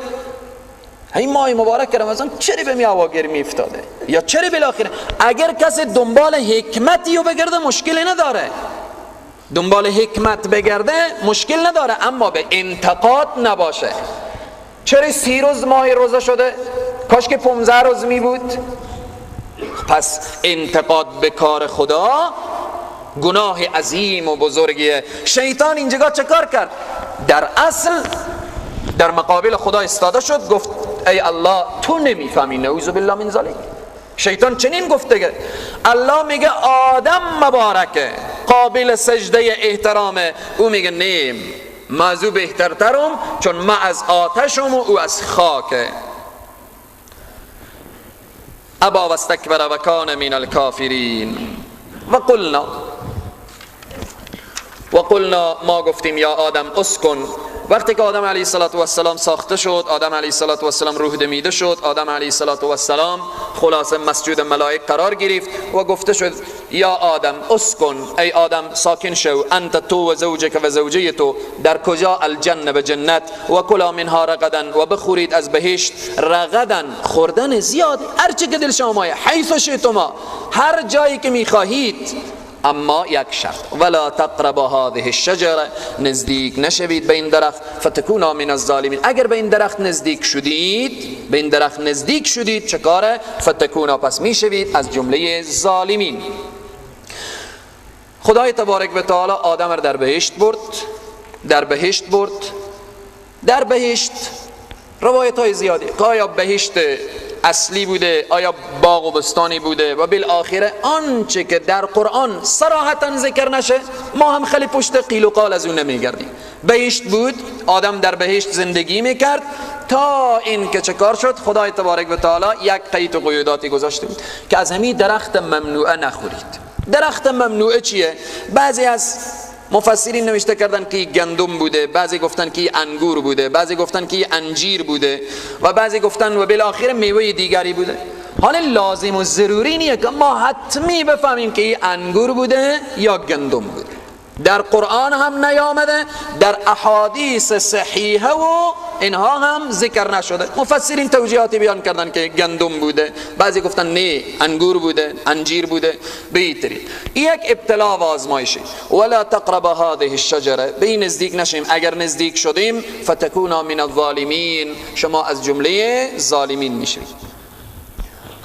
این ماه مبارک رمضان چرا به می هوا گرمی افتاده یا چرا بالاخره. اگر کسی دنبال حکمتی رو بگرده مشکلی نداره، دنبال حکمت بگرده مشکل نداره، اما به انتقاد نباشه. چرا 30 روز ماه روزه شده، کاش که 15 روز می بود. پس انتقاد به کار خدا گناه عظیم و بزرگیه. شیطان اینجا چه کار کرد؟ در اصل در مقابل خدا استاده شد، گفت ای الله تو نمیفهمی، نعوذ بالله من ذلک. شیطان چنین گفت دیگه. الله میگه آدم مبارکه، قابل سجده احترامه، او میگه نیم، ما از او بهترترم چون ما از آتشم و او از خاکه. ابا واستکبر و کان من الکافرین. و قلنا ما گفتیم یا آدم اسکن. وقتی که آدم علیه السلام ساخته شد، آدم علیه السلام روح دمیده شد، آدم علیه السلام خلاصه مسجود ملائک قرار گرفت و گفته شد یا آدم اسکن، ای آدم ساکن شو، انت تو و زوجک و زوجه تو، در کجا؟ الجنه، به جنت، و کلا منها رغدا، و بخورید از بهشت، رغدا خوردن زیاد، هر چه که دل شما مایه، حیث شئتما، هر جایی که میخواهید، اما یک شرط، ولا تقربا هذه الشجره، نزدیک نشوید به این درخت، فتکونا من الظالمین. اگر به این درخت نزدیک شدید، به این درخت نزدیک شدید چه کاره؟ فتکونا، پس میشوید از جمله ظالمین. خدای تبارک و تعالی آدم را در بهشت برد، در بهشت برد. در بهشت روایت های زیادی که آیا بهشت اصلی بوده، آیا باغ و بستانی بوده، و بالآخره آنچه که در قرآن صراحتا ذکر نشه ما هم خیلی پشت قیل و قال از اون نمیگردیم. بهشت بود، آدم در بهشت زندگی میکرد تا این که چه کار شد؟ خدای تبارک و تعالی یک قید و قیوداتی گذاشته بود که از همین درخت ممنوعه نخورید. درخت ممنوعه چیه؟ بعضی از مفسرین نوشته کردن که گندم بوده، بعضی گفتن که انگور بوده، بعضی گفتن که انجیر بوده، و بعضی گفتن و بالاخره میوه دیگری بوده. حالا لازم و ضروری نیه که ما حتمی بفهمیم که انگور بوده یا گندم بوده. در قرآن هم نیامده، در احادیث صحیحه و اینها هم ذکر نشده. مفسرین توجیهاتی بیان کردن که گندم بوده، بعضی گفتن نه انگور بوده، انجیر بوده. بیترید یک ابتلا و آزمایشی. ولا تقرب هذه الشجره، به این نزدیک نشیم، اگر نزدیک شدیم فتکونا من الظالمین، شما از جمله ظالمین میشید.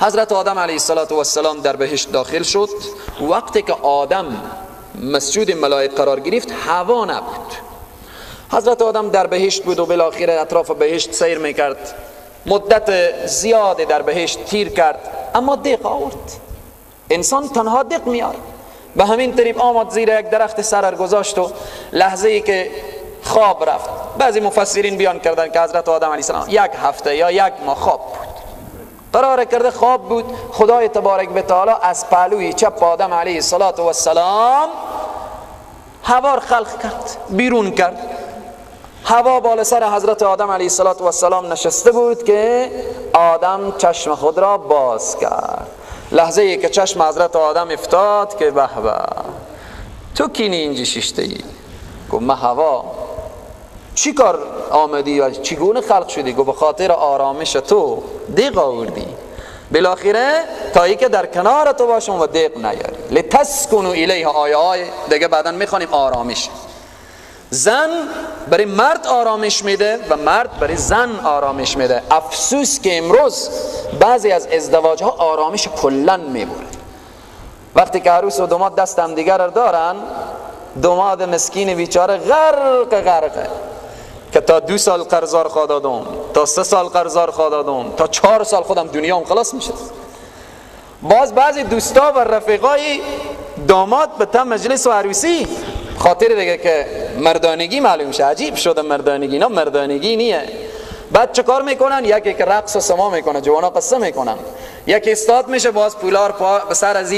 حضرت آدم علیه السلام در بهشت داخل شد. وقتی که آدم مسجود ملائک قرار گرفت، هوا نبود. حضرت آدم در بهشت بود و بالاخره اطراف بهشت سیر میکرد، مدت زیاد در بهشت تیر کرد، اما دق آورد. انسان تنها دق میاره. به همین طریق آمد زیر یک درخت سر گذاشت و لحظه ای که خواب رفت. بعضی مفسرین بیان کردن که حضرت آدم علیه السلام یک هفته یا یک ماه خواب بود، قرار کرده خواب بود. خدای تبارک و تعالی از پهلوی چپ آدم علیه السلام هوا خلق کرد، بیرون کرد. هوا بالا سر حضرت آدم علیه السلام نشسته بود که آدم چشم خود را باز کرد. لحظه ای که چشم حضرت آدم افتاد که به به، تو کینی اینجا ششته ای؟ گفت من هوا. چی کار آمدی و چگونه خلق شدی؟ گفت به خاطر آرامش تو دیق آوردی، بالاخره تا ای که در کنار تو باشم و دیق نیاری. لتسکنوا الیها، آیه های دیگه بعدا میخوانیم. آرامش زن برای مرد آرامش میده و مرد برای زن آرامش میده. افسوس که امروز بعضی از ازدواج ها آرامش کلا میبره. وقتی که عروس و داماد دست هم دیگر دارن، داماد مسکین بیچاره غرق غرقه که تا 2 سال قرضار خواه دادم، تا 3 سال قرضار خواه دادم، تا 4 سال خودم دنیام خلاص میشه. باز بعضی دوستا و رفیقای داماد به تم مجلس و عروسی خاطر دیگه که مردانگی معلوم شه. عجیب شده مردانگی، نه مردانگی نیه. بعد چه کار میکنن؟ یکی که رقص و سما میکنه، جوانا قصه میکنن، یکی استاد میشه باز پولار به سر از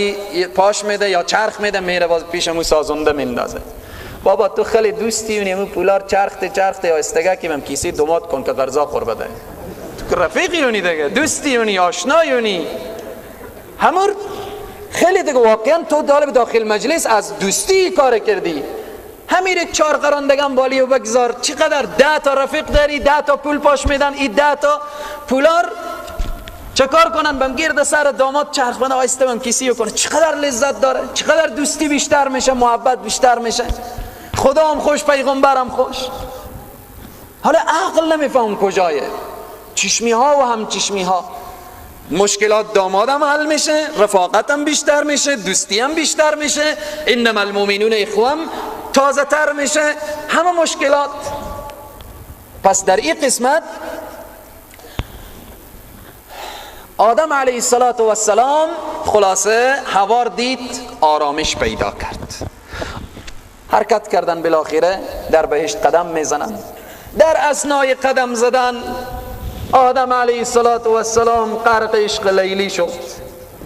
پاش میده یا چرخ میده، میره باز پیش مو سازنده میندازه. بابا تو خیلی دوستی اونی، مو پولار چرخته چرخته یا استگه که من کیسه دومات کن که قرضا خور بده. تو رفیقی اونی دیگه، دوستی اونی، آشنای اونی، همون خیلی دیگه. واقعا تو دالب داخل مجلس از دوستی کار کردی. همین یک 4 قراندگم بالی و بگذار، چقدر 10 تا رفیق داری، 10 تا پول پاش میدن، این 10 تا پولار چه کار کنن؟ بم گرد سر داماد چرخ بنده آیسته بم کیسی کنه. چقدر لذت داره، چقدر دوستی بیشتر میشه، محبت بیشتر میشه، خدا هم خوش، پیغمبرم خوش. حالا عقل نمیفهم کجایه. چشمی ها و هم چشمی ها، مشکلات دامادم حل میشه، رفاقتم بیشتر میشه، دوستیم بیشتر میشه، انما المؤمنون اخوام تازه تر میشه، همه مشکلات. پس در این قسمت آدم علیه السلام خلاصه هوار دید، آرامش پیدا کرد. حرکت کردن، بالاخره در بهشت قدم میزنن. در اثنای قدم زدن آدم علیه السلام غرق عشق لیلی شد.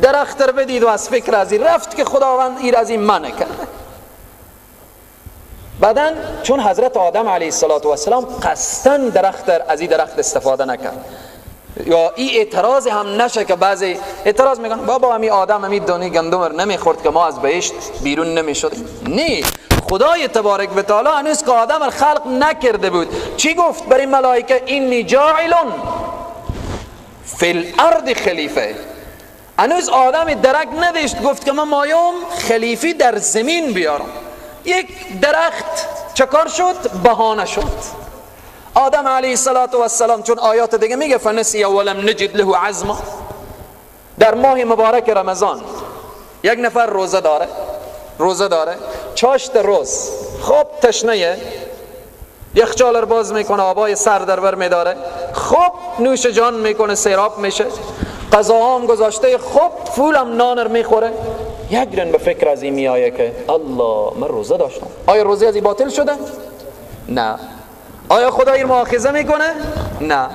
درخت رو بدید و از فکر از این رفت که خداوند ایر از این منع کرده. بعدن چون حضرت آدم علیه السلام قصداً درخت از این درخت استفاده نکرد، یا این اعتراض هم نشه که بعضی اعتراض میکنن بابا همی آدم همی دانه گندم رو نمیخورد که ما از بهشت بیرون نمیشدیم. نه، خدای تبارک و تعالی هنوز که آدم رو خلق نکرده بود چی گفت برای ملائکه؟ اینی جاعل فی الارض خلیفه. هنوز آدم درک نداشت، گفت که من مایم خلیفی در زمین بیارم. یک درخت چکار شد؟ بهانه شد. آدم علیه السلام چون آیات دیگه میگه فنسی ولم نجد له عزما. در ماه مبارک رمضان یک نفر روزه داره، روزه داره، چاشت روز، خب تشنه، یخچال رو باز میکنه، آبای سر در بر میداره، خب نوش جان میکنه، سیراب میشه، غذا هم گذاشته، خب فولم نان رو میخوره. یک رن به فکر از این میایه که الله من روزه داشتم، آیا روزه از این باطل شده؟ نه. آیا خدا این مؤاخذه میکنه؟ نه.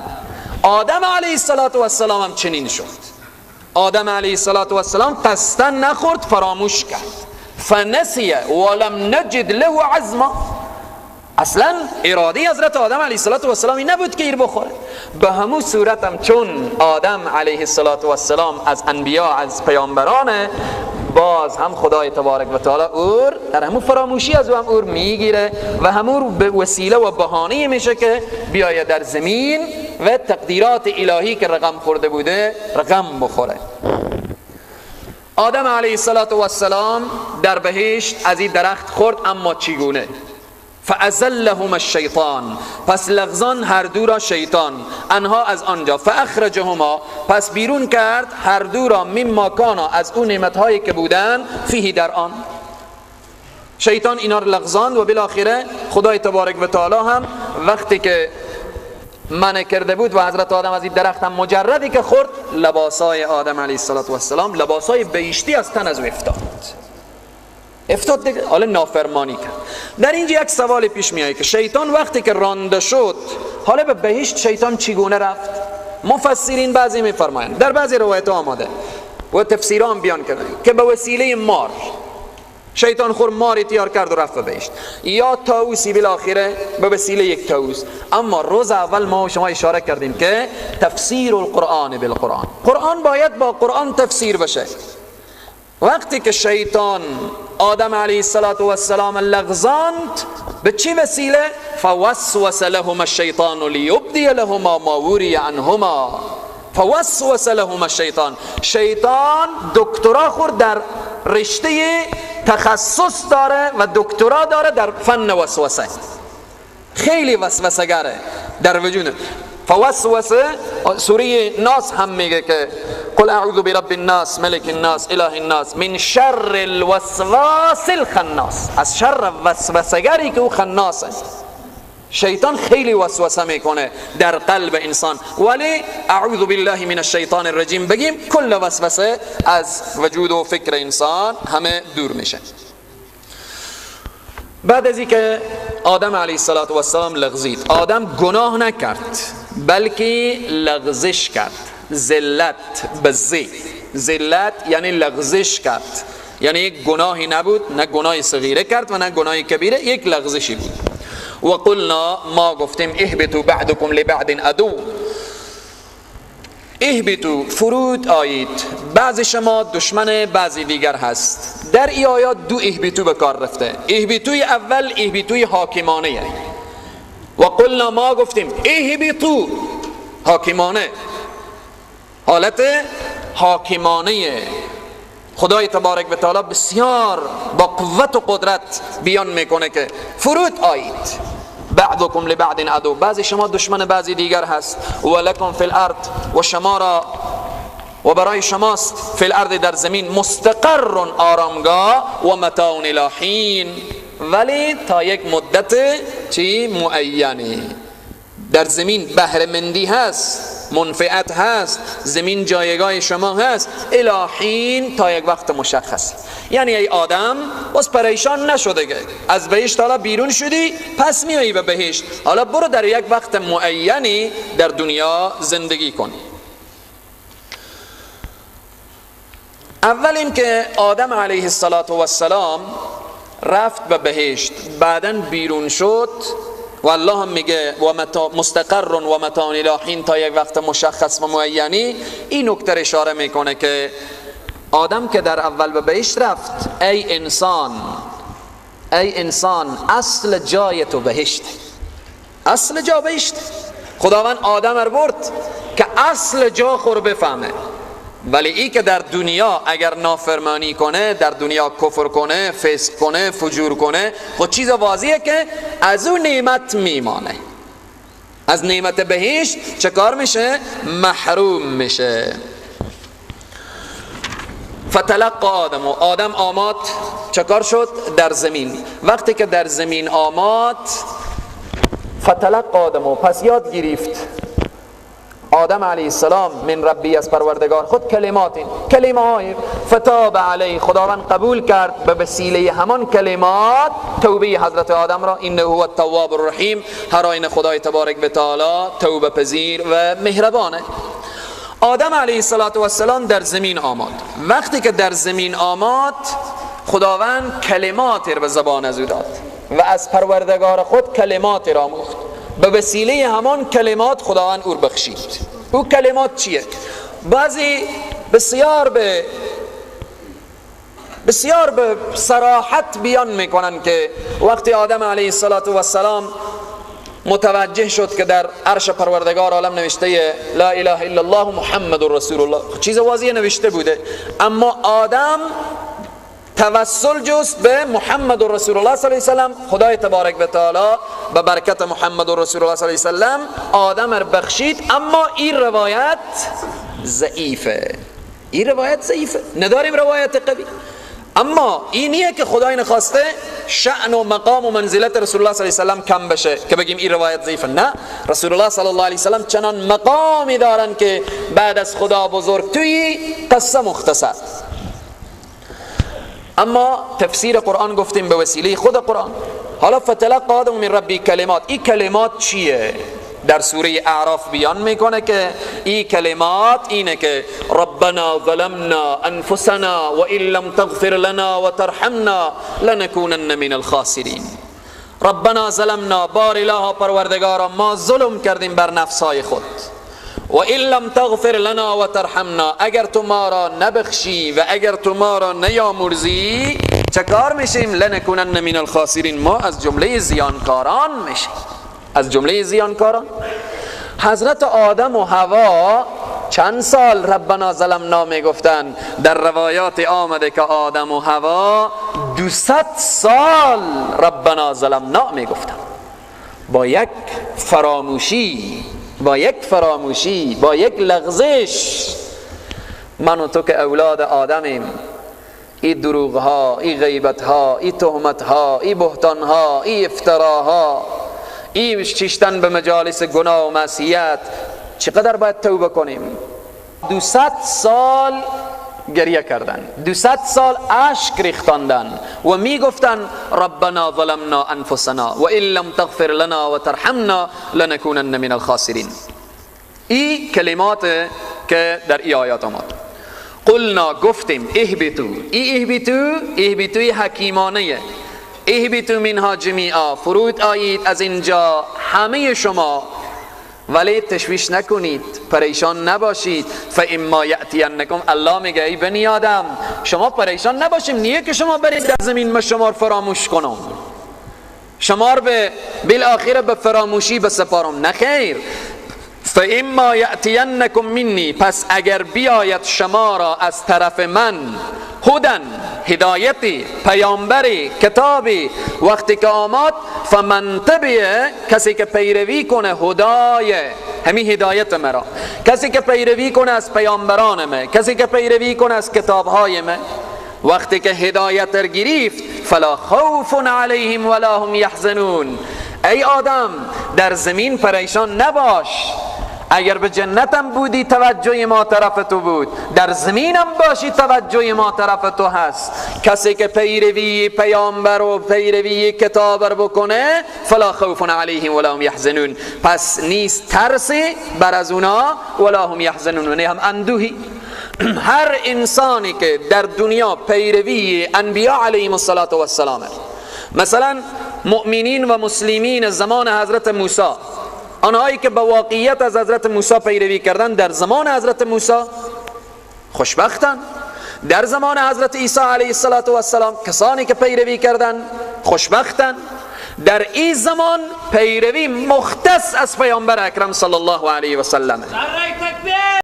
آدم علیه السلام هم چنین شد. آدم علیه السلام قصدا نخورد، فراموش کرد. فنسی ولم نجد له عزما. اصلا اراده حضرت آدم علیه السلام این نبود که ایر بخوره. به همون صورت هم چون آدم علیه السلام از انبیا، از پیامبرانه، باز هم خدای تبارک و تعالی اور در همون فراموشی از او هم اور میگیره و همون به وسیله و بهانه میشه که بیایه در زمین و تقدیرات الهی که رقم خورده بوده رقم بخوره. آدم علیه السلام در بهشت از این درخت خورد، اما چگونه؟ فازلهما الشیطان، پس لغزان هر دو را شیطان، انها از آنجا، فاخرجهما، پس بیرون کرد هر دو را، مما کانا، از اون نعمتهایی که بودن، فیه در آن. شیطان اینا را لغزان و بالاخره خدای تبارک و تعالی هم وقتی که منع کرده بود و حضرت آدم از این درخت هم مجردی که خورد، لباسای آدم علیه السلام، لباسای بهشتی از تن از او افتاد دیگه، حالا نافرمانی کرد. در اینجا یک سوال پیش میاد که شیطان وقتی که رانده شد، حالا به بهشت شیطان چگونه رفت؟ مفسرین بعضی میفرمایند، در بعضی روایت آماده و تفسیران بیان کردن که به وسیله مار شیطان خور ماری تیار کرد و رفت به بهشت، یا طاووسی بالاخره به وسیله یک طاووس. اما روز اول ما شما اشاره کردیم که تفسیر القرآن بالقرآن، قرآن باید با قرآن تفسیر بشه. وقتی که شیطان آدم علیه السلام لغزاند، به چی وسیله؟ فوسوس لهما الشیطان لیبدی لهما ما وری عنهما. فوسوس لهما الشیطان، شیطان دکترا خورد در رشته تخصص داره و دکترا داره در فن وسوسه، خیلی وسوسه گره در وجود. فوسوسه، سوره ناس هم میگه که قل اعوذ برب الناس ملک الناس اله الناس من شر الوسواس الخناس، از شر وسوسه گری که او خناس است. شیطان خیلی وسوسه میکنه در قلب انسان، ولی اعوذ بالله من الشیطان الرجیم بگیم کل وسوسه از وجود و فکر انسان همه دور میشه. بعد از اینکه آدم علیه السلام لغزید، آدم گناه نکرد بلکه لغزش کرد. ذلت به ذلت یعنی لغزش کرد، یعنی یک گناهی نبود، نه گناه صغیره کرد و نه گناه کبیره، یک لغزشی بود. و قلنا، ما گفتیم، اهبطوا بعضکم لبعض عدو، اهبطوا فرود آیید، بعض شما دشمن بعضی دیگر هست. در ای آیات دو اهبطوا به کار رفته. اهبطوی اول اهبطوی حاکمانه. و قلنا، ما گفتیم، اهبطوا حاکمانه، حالت حاکمانه خدای تبارک و تعالی بسیار با قوت و قدرت بیان میکنه که فرود آیید، بعضکم لبعض عدو، بعضی شما دشمن بعضی دیگر هست، و لکم فی الارض، و شما را و برای شماست فی الارض در زمین مستقر آرامگاه و متاع الی حین، ولی تا یک مدت چی معینی در زمین بهره مندی هست، منفعت هست، زمین جایگاه شما هست، الی حین تا یک وقت مشخص. یعنی ای آدم باز پریشان نشده که از بهشت حالا بیرون شدی پس میایی به بهشت، حالا برو در یک وقت معینی در دنیا زندگی کن. اول این که آدم علیه السلام رفت به بهشت، بعداً بیرون شد و الله هم میگه و مستقر و متاع الی حین تا یک وقت مشخص و معینی. این نکته اشاره میکنه که آدم که در اول به بهشت رفت، ای انسان، ای انسان اصل جای تو بهشت، اصل جا بهشت. خداوند آدم رو برد که اصل جا خور بفهمه، ولی ای که در دنیا اگر نافرمانی کنه، در دنیا کفر کنه، فسق کنه، فجور کنه، خود چیز واضحه که از اون نعمت میمانه، از نعمت بهشت چه کار میشه؟ محروم میشه. فتلقى آدم، و آدم آماد چه کار شد؟ در زمین. وقتی که در زمین آماد، فتلقى آدم، پس یاد گرفت آدم علیه السلام من ربی از پروردگار خود کلمات، کلمه های، فتاب علیه، خداوند قبول کرد به وسیله همان کلمات توبه حضرت آدم را. انه هو التواب الرحیم، هر آینه خدای تبارک و تعالی توبه پذیر و مهربانه. آدم علیه السلام در زمین آمد. وقتی که در زمین آمد، خداوند کلمات را به زبان از او داد و از پروردگار خود کلمات را آموخت. به وسیله همان کلمات خداوند او بخشید. او کلمات چیه؟ بعضی بسیار به بسیار به صراحت بیان میکنن که وقتی آدم علیه السلام متوجه شد که در عرش پروردگار عالم نوشته لا اله الا الله محمد رسول الله، چیز واضحه نوشته بوده، اما آدم توسل جست به محمد رسول الله صلی الله علیه و سلم، خدای تبارک و تعالی به برکت محمد رسول الله صلی الله علیه و سلم آدم را بخشید. اما این روایت ضعیفه، این روایت ضعیفه، نداریم روایت قوی. اما اینیه که خدای نخواسته شأن و مقام و منزلت رسول الله صلی الله علیه و سلم کم بشه که بگیم این روایت ضعیفه. نه، رسول الله صلی الله علیه و سلم چنان مقامی دارن که بعد از خدا بزرگ توی قصه مختصر. اما تفسیر قرآن گفتیم به وسیله خود قرآن. حالا فتلقى آدم من ربی کلمات، این کلمات چیه؟ در سوره اعراف بیان میکنه که این کلمات اینه که ربنا ظلمنا انفسنا و ان لم تغفر لنا و ترحمنا لنکونن من الخاسرین. ربنا ظلمنا، بار اله پروردگارا ما ظلم کردیم بر نفسهای خود، و ان لم تغفر لنا و ترحمنا، اگر تو ما را نبخشی و اگر تو ما را نیامرزی چه کار میشیم؟ لنکونن من الخاسرین، ما از جمله زیانکاران میشیم، از جمله زیانکاران. حضرت آدم و حوا چند سال ربنا ظلمنا میگفتن؟ در روایات آمده که آدم و حوا 200 سال ربنا ظلمنا میگفتن، با یک فراموشی، با یک فراموشی، با یک لغزش. من و تو که اولاد آدمیم، این دروغ ها، این غیبت ها، این تهمت ها، این بهتان ها، این افتراها، این چشتن به مجالس گناه و معصیت، چقدر باید توبه کنیم؟ 200 سال گریه کردن، 200 سال اشک ریختاندن و میگفتن ربنا ظلمنا انفسنا و ان لم تغفر لنا و ترحمنا لنکونن من الخاسرین. این کلمات که در ای آیات آمد. قلنا، گفتیم، اهبطوا، ای اهبطوا، اهبطوی حکیمانه، اهبطوا منها جمیعا، فرود آیید از اینجا همه شما، ولی تشویش نکنید، پریشان نباشید. فاما یأتینکم، الله میگه ای بنی آدم شما پریشان نباشیم، نیه که شما برید در زمین من شما رو فراموش کنم، شما رو به بالآخره به فراموشی بسپارم، نه خیر. فاما یأتینکم منی، پس اگر بیاید شما را از طرف من هدن، هدایتی، پیامبری، کتابی، وقتی که آمد، فمن تبعه، کسی که پیروی کنه هدای، همین هدایت مرا، کسی که پیروی کنه از پیامبران من، کسی که پیروی کنه از کتابهای من، وقتی که هدایت را گرفت، فلا خوف علیهم ولا هم یحزنون. ای آدم در زمین پریشان نباش، اگر به جنتم بودی توجه ما طرف تو بود، در زمینم باشی توجه ما طرف تو هست. کسی که پیروی پیامبر و پیروی کتاب رو بکنه، فلا خوف علیهم ولا هم یحزنون، پس نیست ترسی بر از اونا، ولا هم یحزنون، و نه هم اندوهی. هر انسانی که در دنیا پیروی انبیا علیهم الصلاة والسلام، مثلا مؤمنین و مسلمین زمان حضرت موسی، آنهایی که به واقعیت از حضرت موسی پیروی کردن در زمان حضرت موسی خوشبختن، در زمان حضرت عیسی علیه السلام کسانی که پیروی کردن خوشبختن، در این زمان پیروی مختص از پیامبر اکرم صلی الله علیه و سلم.